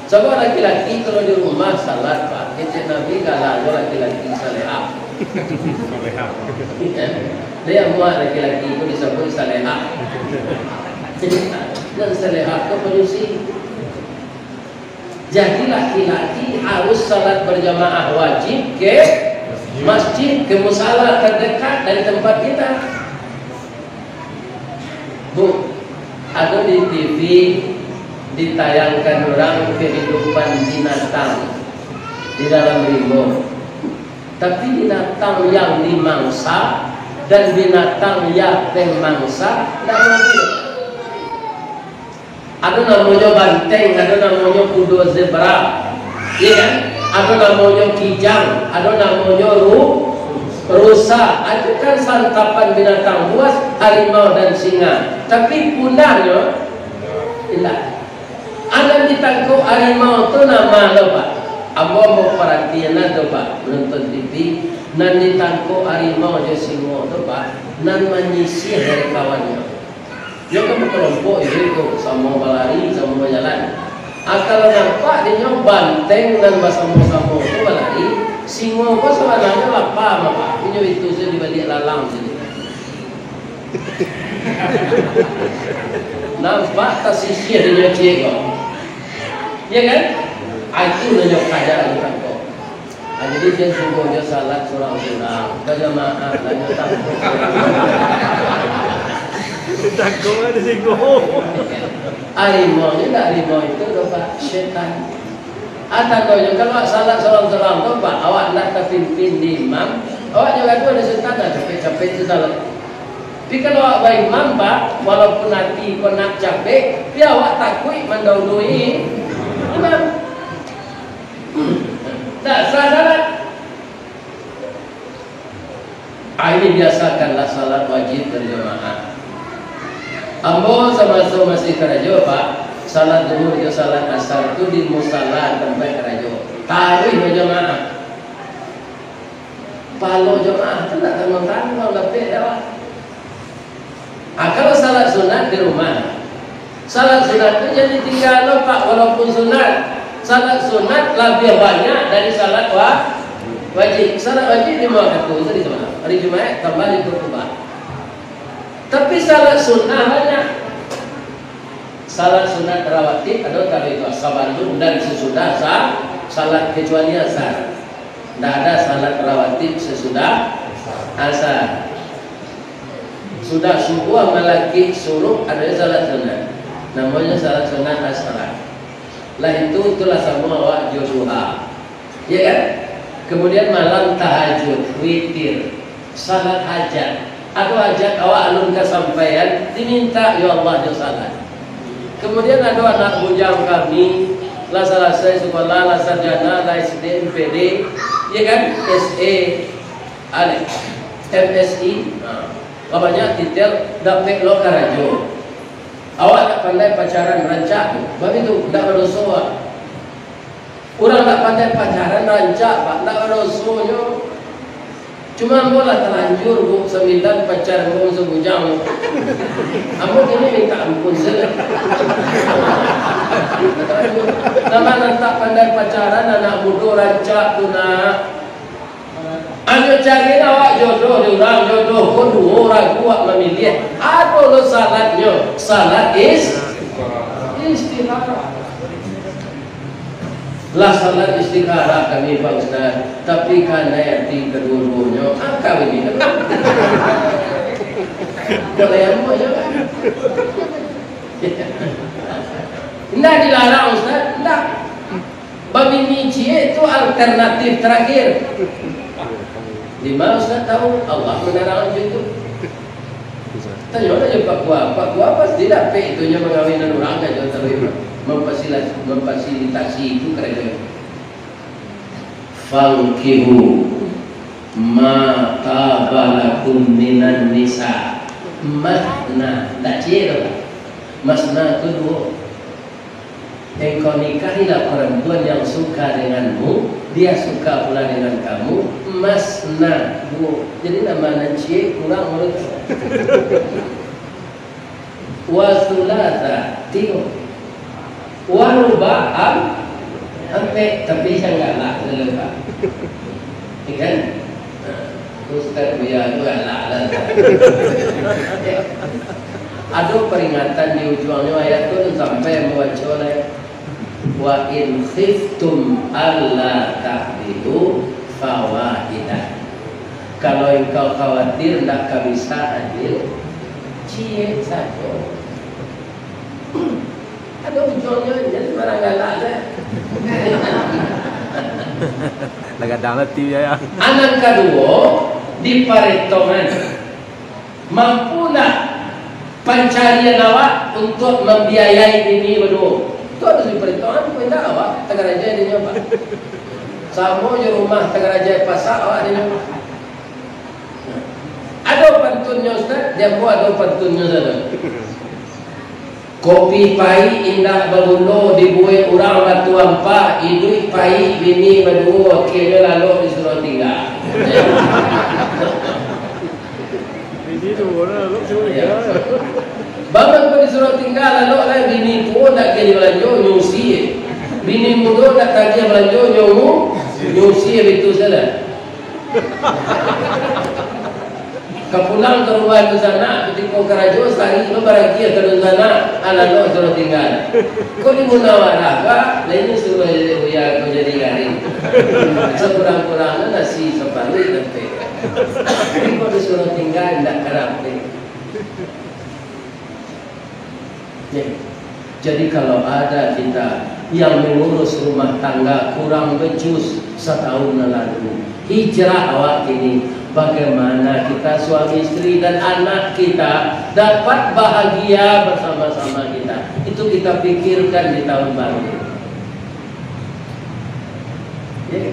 Sabab laki-laki kalau di rumah salat, Pak, kecek Nabi galanyo laki-laki salehah. Salehah. Iyo. Dia muat laki-laki ko disabuik salehah. Nan salehah ko panyusi. Jadi, laki-laki harus salat berjamaah wajib ke masjid, ke musala terdekat dari tempat kita. Bu, ado di T V ditayangkan urang kehidupan binatang di dalam rimbo. Tapi binatang yang dimangsa dan binatang yang pemangsa ndak mungkin. Ado namonyo banteng, ado namonyo kudo zebra, iya kan? Ado namonyo kijang, ado namonyo ru-, rusa. Itu kan santapan binatang buas, harimau dan singa. Tapi pundahnyo indak. Nan ditangkok harimau tu nama lo, Pak? Ambo, ambo paratian lah tu, Pak, manonton T V. Nan ditangkok harimau jo singo tu, Pak, nan manyisiah dari kawannyo. Nyo kan bakelompok, iyo tu, samo balari, samo bajalan. Ah, kalau nampak dinyo banteng nan basamo-samo tu balari, singo ko sabananyo lapa mah, Pak. Inyo itu sajo di baliak lalang sajo. Nampak tasisiah dinyo ciek ko. Iyo kan? Ah, itu nan nyo kaja ditangkok. Ah, jadi jan suruah nyo salat surang-surang, bajamaah lah nyo tangkok. Tangkok lah di situ. Harimau ni ndak harimau itu doh, Pak, setan. Ah, tandonyo kalau awak salat surang-surang tu, Pak, awak ndak tapimpin di imam, awak jo gaduah di setan, nah, capek-capek tu salat. Tapi kalau awak baimam, Pak, walaupun ati ko nak capek, tapi awak takuik mandahului imam. Ndak sah salat. Ah, ini biasakanlah salat wajib berjamaah. Ambo samaso masih karajo, Pak, salat Zuhur jo salat Asar tu di musala tampek karajo. Taruih bajamaah. Pahalo jamaah tu ndak tangguang-tangguang dapek dek awak. Ah, kalau salat sunat di rumah, salat sunat tu jan ditinggaan lo, Pak, walaupun sunat. Salat sunat labiah banyak dari salat wa-, wajib. Salat wajib limo wakatu tu di rumah. Hari Jumaik tambah di khutbah. Tapi salat sunnah banyak. Salat sunat rawatib ado taruih tu sabalun dan sasudah sa-, salat, kecuali asar. Ndak ada salat rawatib sasudah asar. Sudah subuah malakik suruk, ado salat sunat. Namonyo salat sunat asar. Lah itu, itulah samo awak jo duha. Ya kan? Kemudian malam tahajud, witir, salat hajat. Ado hajat awak alun kasampaian, diminta, "Ya Allah, jo salat." Kemudian ado anak bujang kami, lah salasai sekolah, lah sarjana, lah S D, M P D, ya kan? S E, alek, M S I, nah, lah banyak titel, dapek lo karajo. Awak ndak pandai pacaran rancak tu, baitu, ndak badoso awak. Urang ndak pandai pacaran rancak, Pak, ndak badosonyo. Cuma ambo lah talanjur, Bu, sambilan pacar ambo masa bujang. Ambo kini minta ampun sajo. Nama nan tak pandai pacaran, anak mudo rancak tu, nak. Anyo cari awak jodoh di urang, jodoh ko duo ragu awak mamiliah. Ado lo salatnyo, salat is-, istikharah. Lah salat istikharah kami, Pak Ustaz, tapi kanai ati kaduo-duonyo, ah, kawin ni. Kalau yang buat je kan. Indak dilarang, Ustaz, indak. Babini ciek tu alternatif terakhir. Di ma Ustaz tahu? Allah manarang jo itu. Tanyo lah jo Pak Gua. Pak Gua pasti dapek itunyo mangawinan urang kan, jo taruih mampasilas-, mampasilitasi itu karajo. "Fankihu ma taba lakum minan nisa." Masna, ndak ciek tu, Pak. Masna tu duo. Engkau nikahilah perempuan yang suka denganmu, dia suka pula dengan kamu, masna, duo. Jadi, nambah nan ciek kurang urang tu. Wa tsulatsa, tigo. Wa ruba', am-, ampek, tapi jan galak dulu, Pak. Ya kan? Nah, Ustaz Buya tu galak lah. Ado peringatan di ujuangnyo, ayat tu sampai mambaco lai. "Wa in khiftum alla ta'dilu fawahidah." Kalau engkau khawatir ndak ka bisa adil, ciek sajo. Ado ujuangnyo, jan sambarang galak se. Lah gadang lah ti, ya. Anan kaduo, diparetongan. Mampu ndak pancarian awak untuak mambiayai bini baduo? Tu harus diparetongan, kok indak awak tagaraja dinyo, Pak. Samo jo rumah tagaraja pasak awak dinyo. Ado pantunnyo, Ustaz? Di ambo ado pantunnyo sajo. Kopi paik indak baguno, dibuek urang Batu Ampek, iduik paik bini baduo, akhianyo lalok disuruah tingga. Bini tu, orang lalok suruh tingga. Bana kok disuruah tingga, lalok lah bini tuo ndak ka dibalanjo, nyo usie. Bini mudo ndak tagih balanjo, nyo u-, nyo usie, bitu sajo. Ka pulang ka rumah dunsanak, kutiko karajo, sari lo baragiah ka dunsanak, alah lo suruah tingga. Kok di munawarah, Pak, lah inyo suruah jadi buya, kok jadi garing. Sakurang-kurangnya nasi saparuik dapek. Tapi kok disuruah tingga, indak karapek. Ya. Jadi, kalau ada kita yang mengurus rumah tangga kurang becus setahun yang lalu, hijrah awak kini, bagaimana kita suami istri dan anak kita dapat bahagia bersama-sama kita? Itu kita pikirkan di tahun baru. Ya.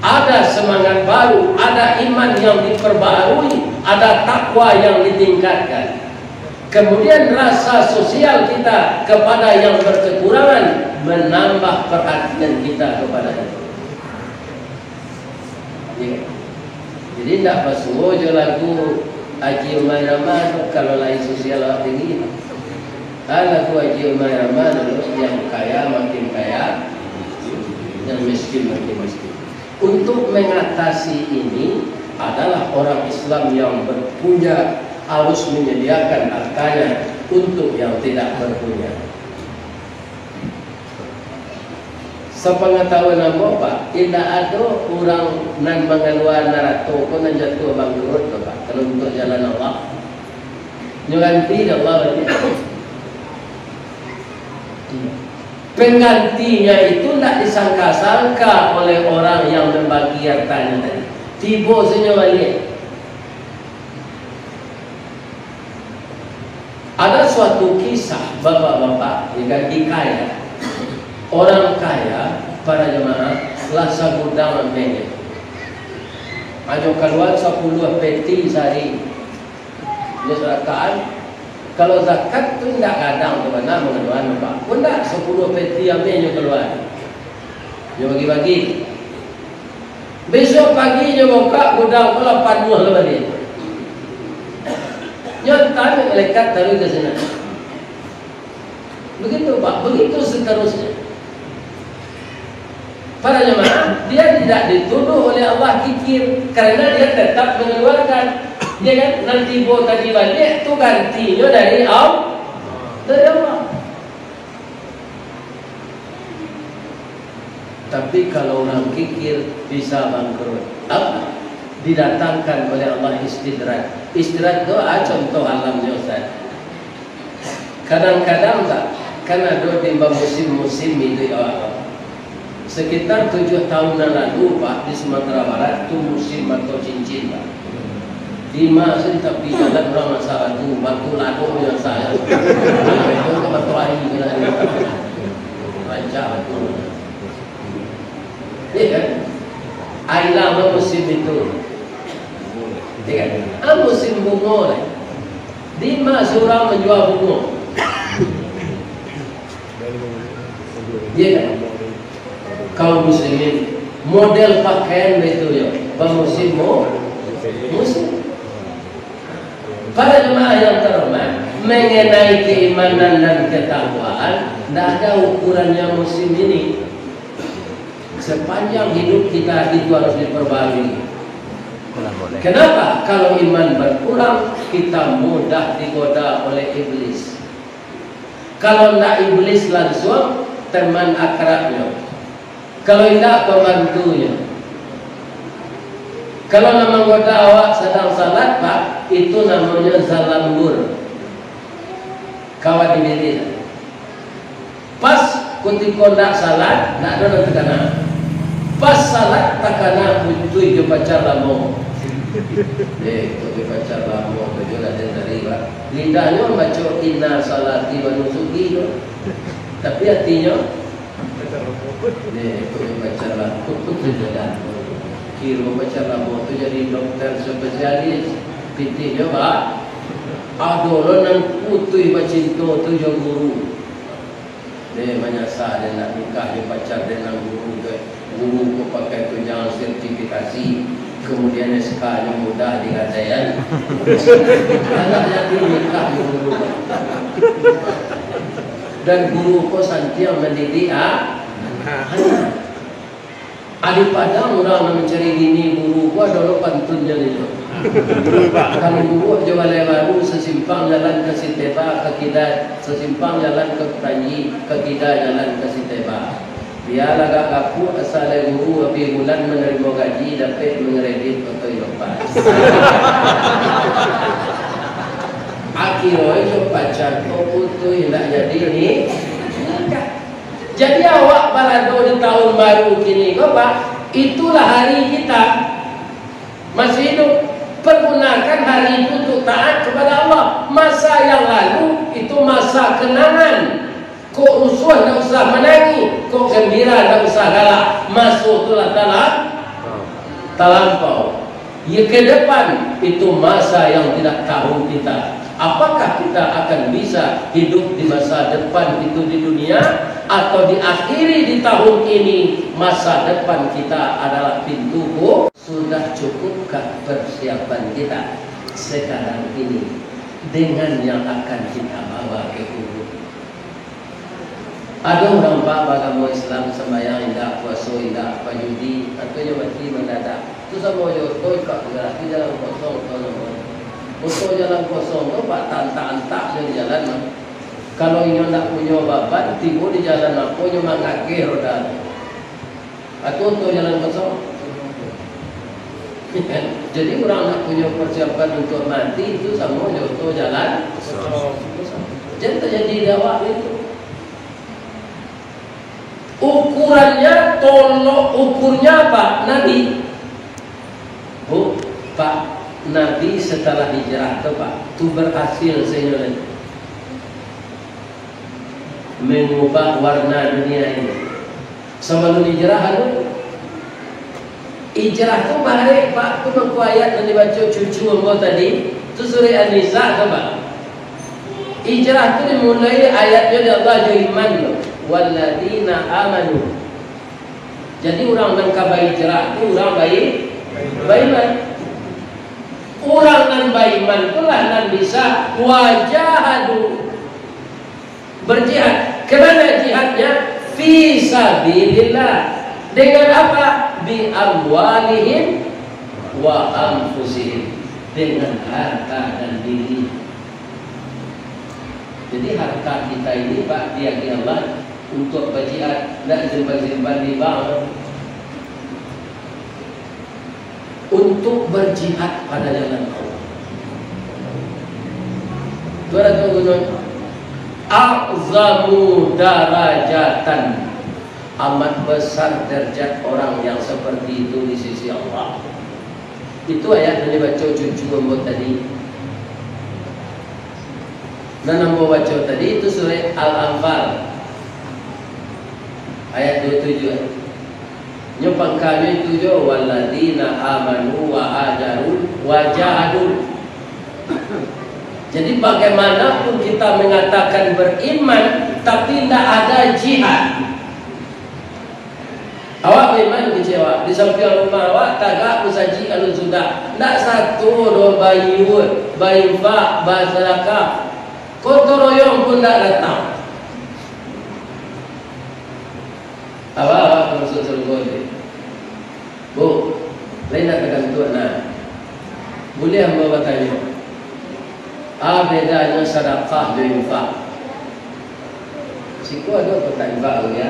Ada semangat baru, ada iman yang diperbaharui, ada takwa yang ditingkatkan. Kemudian rasa sosial kita kepada yang berkekurangan menambah perhatian kita kepada itu. Ya. Jadi, ndak basuo jo lagu Haji Umar Rama tu, kalau lai sosial awak tinggi. Ah, lagu Haji Umar Rama dulu, yang kaya makin kaya, yang miskin makin miskin. Untuk mengatasi ini adalah orang Islam yang berpunya harus menyediakan hartanya untuk yang tidak berpunya. Sapangatahuan ambo, Pak, indak ado urang nan mangalua arato ko nan jatuah bangkrut tu, Pak, kalau untuak jalan Allah. Nyo ganti dek Allah baliak. Penggantinya itu ndak disangka-sangka oleh orang yang membagi hartanya tadi. Tibo sajo baliak. Ada suatu kisah, bapak-bapak, ya kan, hikayat. Orang kaya, para jemaah, lah sagudang amehnyo. Hanyo kalua sapuluah peti sahari. Nyo sadakahan. Kalau zakat tu indak gadang tu bana manganuan, Pak. Pun ndak sapuluah peti amehnyo kalua. Nyo bagi-bagi. Bisuak pagi nyo bukak gudang ko lah panuah lah baliak. Nyo antaan malaikat taruih ka sinan. Begitu, Pak. Begitu seterusnya. Para jemaah, dia tidak dituduh oleh Allah kikir, karena dia tetap mengeluarkan. Ya kan? Nan tibo tadi baliak tu gantinyo dari Al-, dari Allah. Tapi kalau urang kikir, bisa bangkrut. Apa? Didatangkan oleh Allah istidraj. Istidraj tu, ah, contoh alamnyo, Ustaz. Kadang-kadang tak, kan ado di bamusim-musim itu, ya Allah. Sekitar tujuh tahun yang lalu, Pak, di Sumatera Barat tu musim mato cincin, Pak. Di ma sih tapi jalan urang masak batu, batu lado yang saya. Itu ke batu air je lah. Rancak batu. Ya kan? Ailah lah musim itu. Ya kan? Ah, musim bungo lah. Di ma surang manjua bungo? Iya kan? Kaum muslimin, model pakaian itu ya, bamusim mu-, musim. Para jemaah yang terhormat, mengenai keimanan dan ketakwaan, ndak ada ukurannya musim ini. Sepanjang hidup kita itu harus diperbarui. Kenapa? Kalau iman berkurang, kita mudah digoda oleh iblis. Kalau ndak iblis langsung, teman akrabnyo. Kalau indak, pembantunyo. Kalau nan manggoda awak sadang salat, Pak, itu namonyo zalambur. Kawan diri. Pas kutiko ndak salat, ndak ado nan takana. Pas salat, takana putuih jo pacar lamo. Eh, putuih pacar lamo tu jo lah den dari, Pak. Lidahnyo mambaco inna salati wa nusuki tu. Tapi atinyo, eh, putuih pacar lamo tu jo lah. Kiro pacar lamo tu jadi dokter spesialis. Pitihnyo, Pak. Ado lo nan putuih bacinto tu jo guru. Deh, manyasa deh nak nikah jo pacar deh nan guru tu. Guru ko pakai tunjangan sertifikasi, kemudian S K-nyo mudah digadaian. Anak jadi nikah jo guru. Dan guru ko santiang mandidik, ah. Adi Padang urang nan mancari bini guru ko ado lo pantunnyo ni. Kalau guru jo Balai Baru sasimpang jalan ka Siteba ka kida, sasimpang jalan ka Kutanji ka kida jalan ka Siteba. Bialah agak gapuak, asa lai guru abih bulan manarimo gaji dapek mangredit oto Ilopas. Akhironyo pacar ko putuih, indak jadi ni. Jadi awak barado di tahun baru kini ko, Pak, itulah hari kita masih hidup. Pergunakan hari itu untuk taat kepada Allah. Masa yang lalu itu masa kenangan. Kok rusuah ndak usah manangih, kok gembira ndak usah galak. Maso tu lah talam-, talampau. Ya, ke depan itu masa yang tidak tahu kita. Apakah kita akan bisa hidup di masa depan itu di dunia, atau diakhiri di tahun ini, masa depan kita adalah pintu ku-, sudah cukupkah persiapan kita sekarang ini dengan yang akan kita bawa ke kubur? Ado urang, Pak, baagamo Islam, sambayang indak, puaso indak, pajudi, akhirnyo mati mandadak. Tu samo jo oto, Pak, garasi jalan kosong, oto namo. Oto jalan kosong tu, Pak, taantak-antak jo di jalan, mah. Kalau inyo ndak punyo baban, tibo di jalan apo inyo mangakeh roda tu. Atau oto jalan kosong. Jadi, urang nak punyo persiapan untuk mati, itu samo jo oto jalan kosong. Jan tajadi di awak itu. Ukurannya, tolok ukurnya apa? Nabi. Bu, Pak, Nabi setelah hijrah tu, Pak, tu berhasil sainyo mengubah warna dunia ini. Sabalun hijrah, anu, hijrah tu barek, Pak, tu mangko ayat nan dibaco cucu ambo tadi, tu surah An-Nisa tu, Pak. Hijrah tu dimulai ayatnyo di Allah jo iman tu. Walladzina amanu. Jadi, urang nan ka bahijrah tu urang bai-, baiman. Urang nan baiman tu lah nan bisa wajahadu. Berjihad. Kemana jihadnya? Fi sabilillah. Dengan apa? Bi amwalihim wa anfusihim. Dengan harta dan diri. Jadi, harta kita ini, Pak, diagih Allah untuk berjihad, ndak simpan-simpan di bank. Untuk berjihad pada jalan Allah. Tu ado tu gunonyo, a'zamu darajatan, amat besar derajat orang yang seperti itu di sisi Allah. Itu ayat yang dibaca cucu ambo tadi. Nan ambo baco tadi itu surah Al-Anfal, ayat dua tujuh. Nyo pangkanyo itu jo, "Walladzina amanu wa hajaru wa jahadu." Jadi, bagaimanapun kita mengatakan beriman, tapi ndak ada jihad, Awak memang kecewa, di sampiang rumah awak tagak musajik Alun Sudah. Ndak sato doh baiur, bainfak, basadakah. Gotong royong pun ndak datang. Awak, awak ka masuak sarugo tu. Bu, lain ndak tagantuak nah. Buliah ambo batanyo, a bedanyo sadakah jo infak? Siko ado kotak infak tu, yo?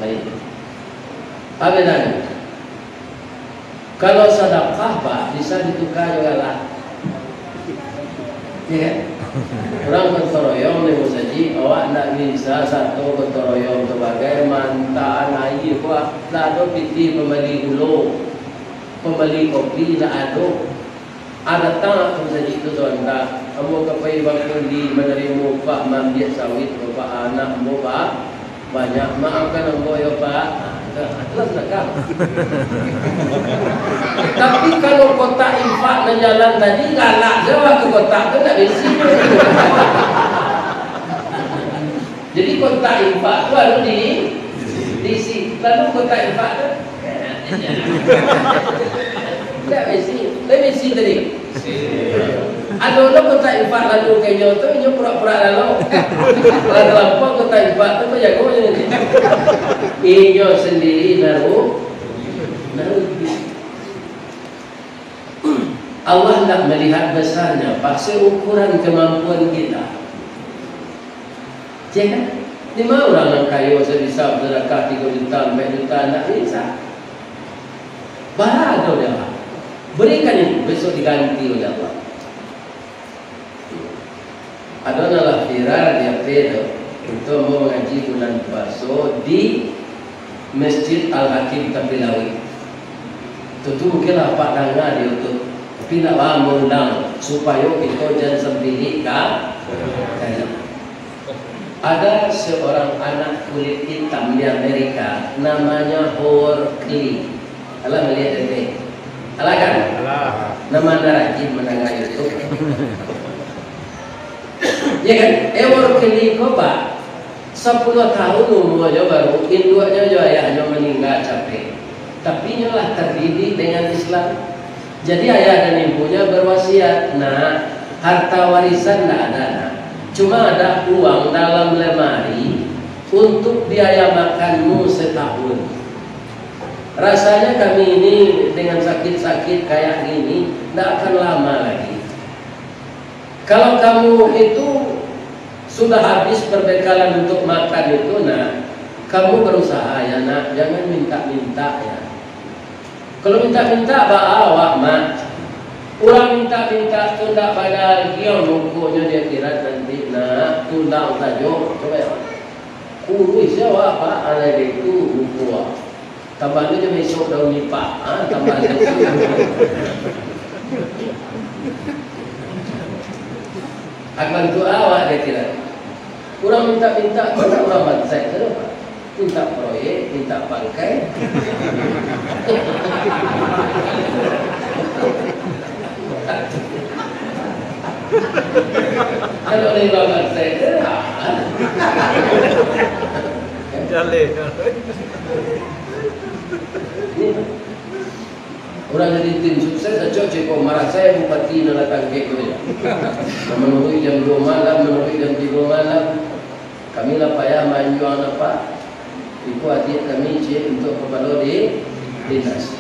Baik. A bedanyo? Kalau sadakah, Pak, bisa dituka jo galak. Iyo kan? Urang gotong royong di musajik, awak ndak bisa sato gotong royong tu bagai mantaan aia, Pak. Ndak ado pitih pambali gulo, pambali kopi, ndak ado. A datang ka musajik tu sabanta, ambo ka pai bakundi manarimo upah maambiak sawit, Bapak, anak ambo ba-, banyak. Maafkan ambo yo, Pak. Ah, tu lah sadakah. Tapi kalau kotak infak nan jalan tadi, galak se awak ka kotak tu, ndak bisi. Jadi kotak infak tu harus di-, diisi. Lalu kotak infak tu, ndak bisi. Ndak bisi tadi. Ado lo kotak infak lalu ka inyo tu, inyo pura-pura lalu. Lah talampau kotak infak tu, bajago inyo nanti. Inyo sandiri naru-, narugi. Allah ndak malihat basarnyo, Pak, seukuran kamampuan kita. Cek kan? Di ma urang nan kayo bisa basadakah tigo juta, ampek juta, ndak bisa. Bara ado dek Allah. Barikan itu, besok diganti oleh Allah. Ado nan lah viral di F B tu, itu ambo mangaji bulan puaso di Masjid Al-Hakim Tapi Lauik. Tu, tu mungkin lah Apak danga di YouTube, tapi ndak baa ambo ulang, supayo kito jan sampilik ka kayo. Ada seorang anak kulit hitam di Amerika, namanya Howard Kelly. Alah maliek dek? Alah kan? Alah. Nama anda rajin mandanga YouTube. Ya kan? Howard Kelly ko, Pak, sapuluah tahun umuanyo baru, induaknyo jo ayahnyo maningga capek. Tapi inyo lah terdidik dengan Islam. Jadi ayah dan ibunya berwasiat, "Nak, harta warisan ndak ada, Nak. Cuma ada uang dalam lemari untuk biaya makanmu setahun. Rasanya kami ini dengan sakit-sakit kayak gini ndak akan lama lagi. Kalau kamu itu sudah habis perbekalan untuk makan itu, Nak, kamu berusaha ya, Nak, jangan minta-minta ya." Kalau minta-minta, baa awak, Mak? Urang minta-minta tu ndak baagiah ruponyo di akhirat nanti, Nak. Tulang sajo. Cubo yo. Kuruih se awak, Pak, alai itu rupo. Tambah tu jo mesok daun nipah. Ha, tambah tu. Akan tu awak di akhirat. Urang minta-minta, banyak urang bansaik tu, Pak. Minta proyek, minta pangkai. Kalau dari urang bansaik tu, ah. Jaleh. Urang jadi tim sukses, acok ceko marasai bupati nan datang kek ko. Nan manuruik jam duo malam, manuruik jam tigo malam. Kami lah payah manjuang napa. Iko adiak kami ciek untuak kapalo di dinas.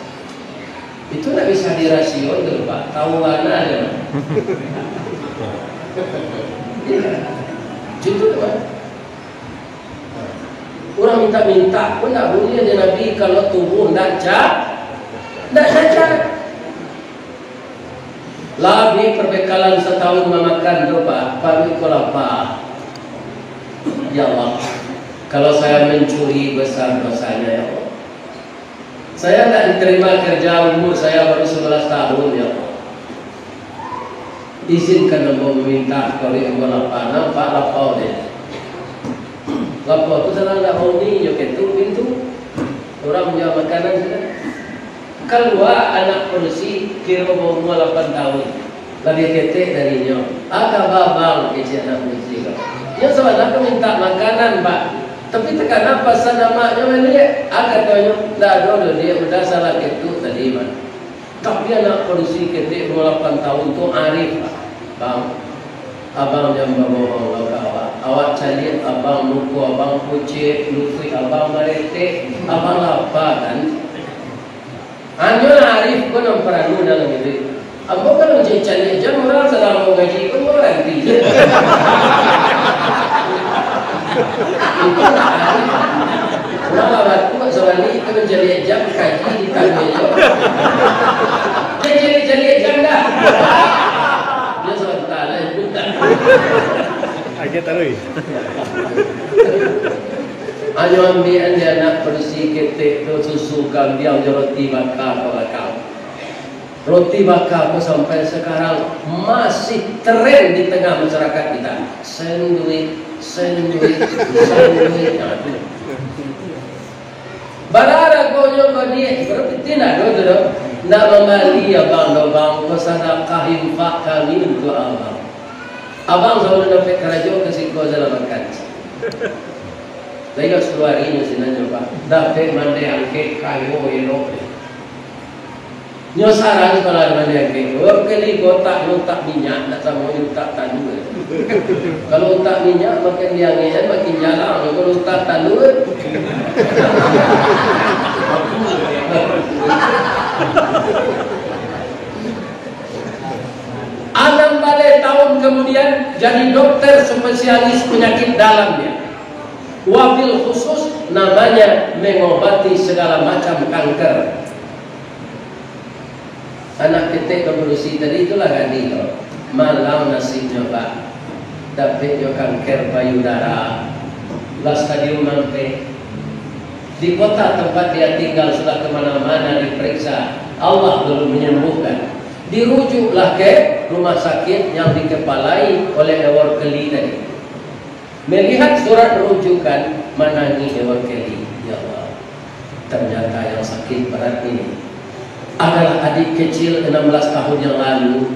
Itu ndak bisa dirasio tu, Pak. Tahu bana aja. Iya. Jujur, Pak. Urang minta-minta pun ndak buliah dek Nabi, kalau tubuh ndak ca-, ndak cacat. Lah abih perbekalan satahun mamakan tu, Pak, paruik ko lapa. Ya Allah, kalau saya mencuri, besar dosanya, ya Allah. Saya ndak diterima kerja, umur saya baru sebelas tahun, ya Allah. Izinkan ambo maminta, kalau ambo lapa, nampak lapau deh. Lapau tu salah ndak bauni, nyo ketuk pintu. Urang manjual makanan sudah. Kalua anak padusi, kiro baumua lapan tahun. Labiah ketek dari inyo. "A kaba, Bang?" kecek anak padusi ko. Inyo sabana ka minta makanan, Pak. Tapi takana pasan amaknyo baliak, ah, katonyo, "Ndak ado doh, Diak, udah salah ketek tadi mah." Tapi anak padusi ketek umua lapan tahun tu arif, "Bang, abang jan babohong lo ka awak. Awak caliak abang, muko abang pucek, lutuik abang baretek, abang lapa kan?" Hanyolah arif ko nan paralu dalam iduik. Ambo kalau mancaliak jam urang sadang mangaji ko, ambo baranti se. Itu lah arif. Urang lah batua sabalik tu mancaliak jam kaji di tangah jo. Dia caliak-caliak jam dah. Dia sabanta lah. Agiah taruih. Hanyo ambiakan dek anak padusi ketek tu susu kambiang jo roti baka ka balakang. Roti baka tu sampai sakarang masih tren di tangah masyarakat kita. Sandwich, sandwich, sandwich. Nah, tu. Bara haragonyo ko, Diak? Bara piti ndak ado tu doh. Ndak mambali abang doh, Bang. Ko sadakah infak kami untuak abang. Abang sabalun dapek karajo ka siko se lah makan. Lah iyo, sapuluah ari nyo sinan nyo, Pak. Dapek mandeh angkek, kayo elok. Nyo saran kalau mandeh angkek, oh, kali ko utak, utak minyak, ndak samo jo utak tandu. Kalau utak minyak, makin diangekkan, makin jalang. Kalau utak tandu, Anam baleh tahun kemudian, jadi dokter spesialis penyakit dalam dia. Wabil khusus, namanya mengobati segala macam kanker. Anak ketek padusi tadi itulah gadih tu. Malang nasibnyo, Pak. Dapeknyo kanker payudara. Lah stadium ampek. Di kota tempat dia tinggal sudah kemana-mana diperiksa, Allah belum menyembuhkan. Dirujuklah ke rumah sakit yang dikepalai oleh Ewor Keli tadi. Melihat surat rujukan, manangih Ewor Keli, "Ya Allah, ternyata yang sakit berat ini adalah adik kecil enam belas tahun yang lalu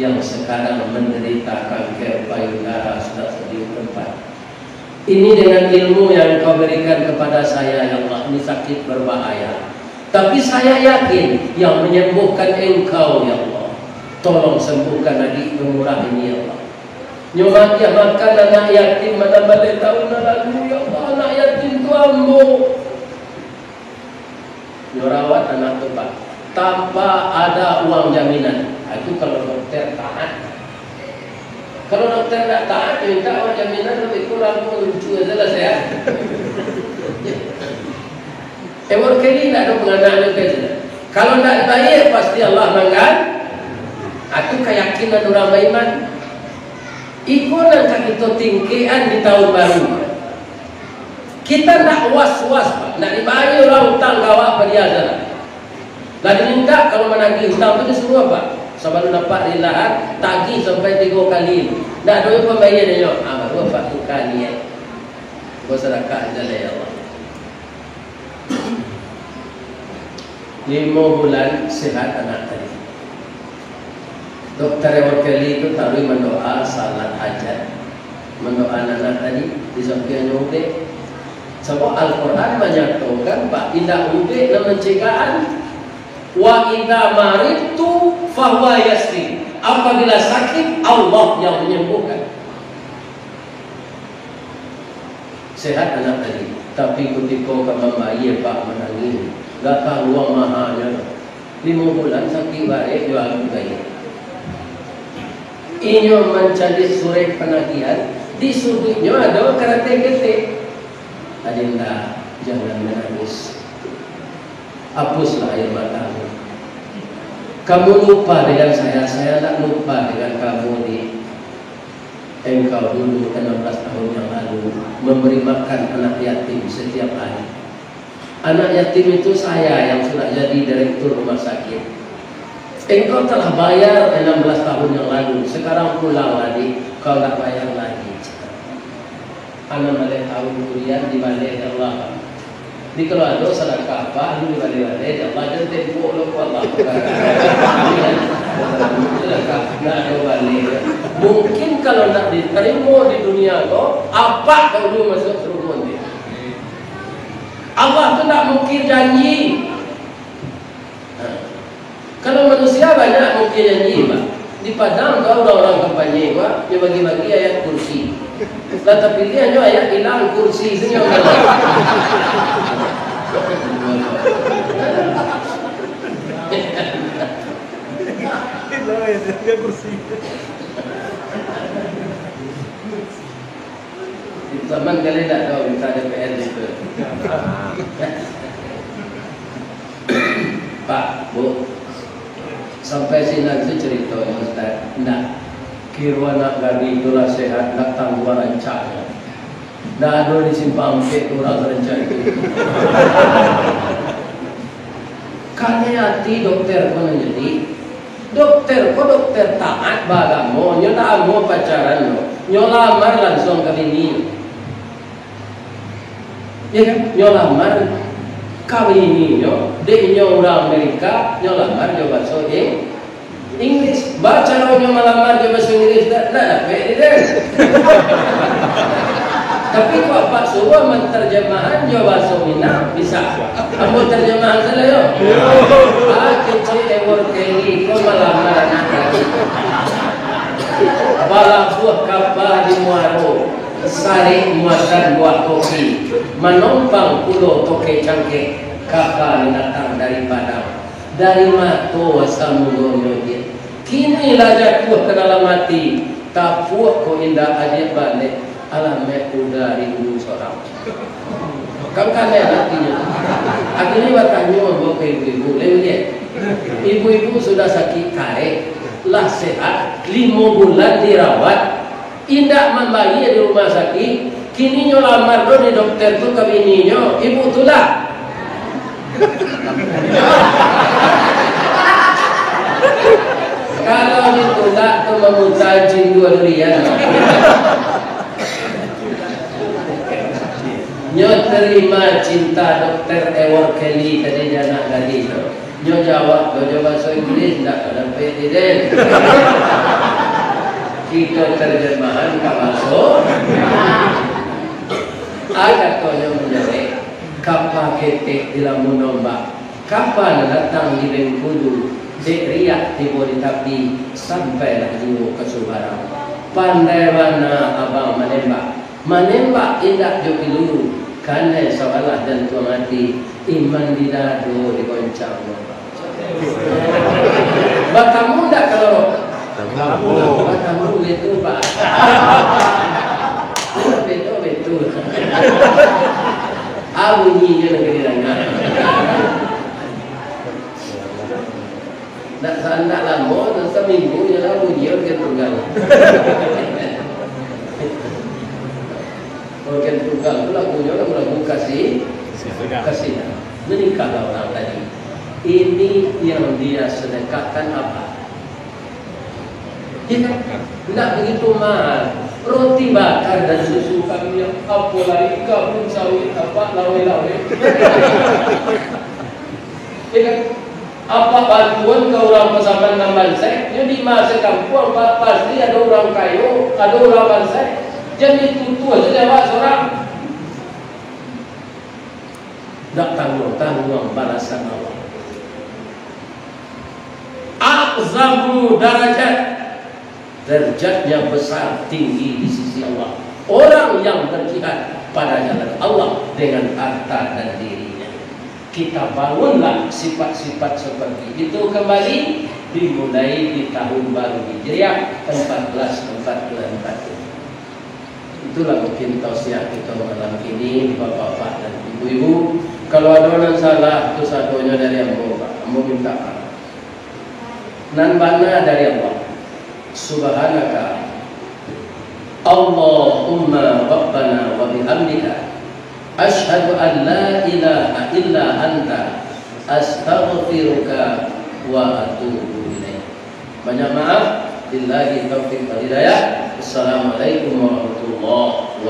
yang sekarang menderita kanker payudara sudah stadium empat. Ini dengan ilmu yang Engkau berikan kepada saya, ya Allah, ini sakit berbahaya. Tapi saya yakin yang menyembuhkan Engkau, ya Allah. Tolong sembuhkan adik pemurah ini, ya Allah." Nyo maagiah makan anak yatim, anam baleh tahun nan lalu, ya Allah, anak yatim tu ambo. Nyo rawat anak tu, Pak, tanpa ada uang jaminan. Ah, itu kalau dokter taat. Kalau dokter ndak taat, minta uang jaminan, lebih kurang pun lucu aja lah saya. Ewor Keli ndak ada penganaan ke sini. Kalau ndak dibayar, pasti Allah manggan. Itu keyakinan urang baiman. Iko nan ka kito tingkekan di tahun baru. Kita ndak was-was, Pak. Ndak dibayar urang utang ka awak padiah salah. Lah diminta, kalau managih utang tu disuruah, Pak. Sabalun dapat rilahan, tagih sampai tigo kali. Ndak ado pambayar inyo. Ah, baru Pak tukar niat. Basadakah aja lah, ya Allah. Limo bulan sehat anak tadi. Dokter Ewor Keli tu taruih mandoa salat hajat, mandoa anak tadi di sampiang ubek. Sabab Al-Quran manyatokan, Pak, indak ubek nan mancegahan. "Wa idza maridtu fahuwa yasfi." Apabila sakit, Allah yang menyembuhkan. Sehat anak tadi, tapi kutiko ka mambayia, Pak, manangih, ndak tahu mahanyo. Limo bulan sakik barek jo aku bayia. Inyo mancaliak surek panagihan, di suduiknyo ado karateh ketek. "Adinda, jangan menangis. Hapuslah air matamu. Kamu lupa dengan saya, saya ndak lupa dengan kamu, Dik. Engkau dulu enam belas tahun yang lalu memberi makan anak yatim setiap hari. Anak yatim itu saya yang sudah jadi direktur rumah sakit. Engkau telah bayar enam belas tahun yang lalu, sekarang pulanglah, Dik, kau ndak bayar lagi." Anam baleh tahun kemudian dibaleh dek Allah. Jadi kalau ado sadakah apo, anu dibaleh-baleh dek Allah, jan tempo lo ko Allah. Sadakah, ndak ado baleh. Mungkin kalau ndak ditarimo di dunia ko, apak dahulu masuak sarugo nanti. Allah tu ndak mungkir janji. Nah, kalau manusia banyak mungkir janji, Pak. Di Padang tu urang-urang kampanye, Pak, dia bagi-bagi ayat kursi. Lah tapiliahnyo ayat ilang kursi tu nyo. Zaman kali ndak tahu minta D P R gitu. Pak, Bu, sampai sinan tu caritonyo, Ustaz. Ndak. Kiro anak gadih tu lah sehat, ndak tangguang rancaknyo. Ndak ado di Simpang Ampek tu urang rancak itu. Kanai ati dokter ko nan jadi. Dokter ko dokter taat baagamo, nyo ndak amuah pacaran doh. Nyo lamar lansuang ka bini. Iya kan? Nyo lamar ka bini nyo, dek nyo urang Amerika, nyo lamar jo baso Ing-, Inggris. Ba caronyo malamar jo baso Inggris, ndak, ndak dapek di den. Tapi kok apak suruah mantarjamahan jo baso Minang, bisa. Ambo tarjamahan sajo yo. Ah, kecek Ewor Kelly ko malamar anak gadih. Balabuah kapa di muaro. Sarik muatan buah kopi, manompang pulo toke cangkek, kapa nan datang dari Padang, dari mato asa mulonyo dia. Kini lah jatuah ka dalam ati, tapuak ko indak adiak baleh, alamaik uda di gunung sorang. Kan kanai atinyo. Akhirnyo batanyo ambo ka ibu-ibu, lai uliak. Ibu-ibu sudah sakik karek, lah sehat, limo bulan dirawat, indak mambayia di rumah sakik, kini nyo lamar lo di dokter tu ka bininyo, ibu tulak. Kalau ditulak tu mamuta jin dua durian. Nyo tarima cinta dokter Ewor Kelly tadi di anak gadih tu. Nyo jawab lo jo baso Inggris, ndak ka dapek di den. Kito tarjamahan ka baso. Ah, katonyo manjawek, kapa ketek di lambun ombak, kapa nan datang di Bengkulu, dek riak tibo di tapi, sampailah juo ka Subarang. Pandai bana abang manembak, manembak indak jo piluru, kanai sabalah jantuang ati, iman di dado digoncang. Batamu ndak kalau? Batamu. Batamu betul, Pak. Betul, betul. Ah, bunyinya nak kena dengar. Ndak sa-, ndak lamo, ndak saminggu je lah bunyi organ tunggal. Organ tunggal tu lagunyo lagu-lagu kasih, kasih. Menikahlah orang tadi. Ini yang dia sedekahkan apa? Ya kan? Ndak begitu mahal. Roti bakar dan susu kami yang apo lai, kabun sawit, tapak laweh-laweh. Ya kan? Apak bantuan ka urang Pasaman nan bansaik, nyo di ma sakampuang, Pak, pasti ado urang kayo, ado urang bansaik. Jan ditutuah sajo awak sorang. Ndak tangguang-tangguang balasan Allah. A'zamu darajat, derajatnya besar, tinggi di sisi Allah. Orang yang berjihad pada jalan Allah dengan harta dan dirinya. Kita bangunlah sifat-sifat seperti itu kembali, dimulai di tahun baru Hijriah empat belas empat puluh empat ini. Itulah mungkin tausiah kita malam ini, bapak-bapak dan ibu-ibu. Kalau ada nan salah, tu sadonyo dari ambo, Pak. Ambo minta maaf. Nan bana dari Allah. Subhanaka Allahumma Rabbana wa bihamdika, asyhadu an la ilaha illa anta, astaghfiruka wa atubu ilaik. Banyak maaf. Billahi taufiq wal hidayah. Assalamualaikum warahmatullahi wabarakatuh.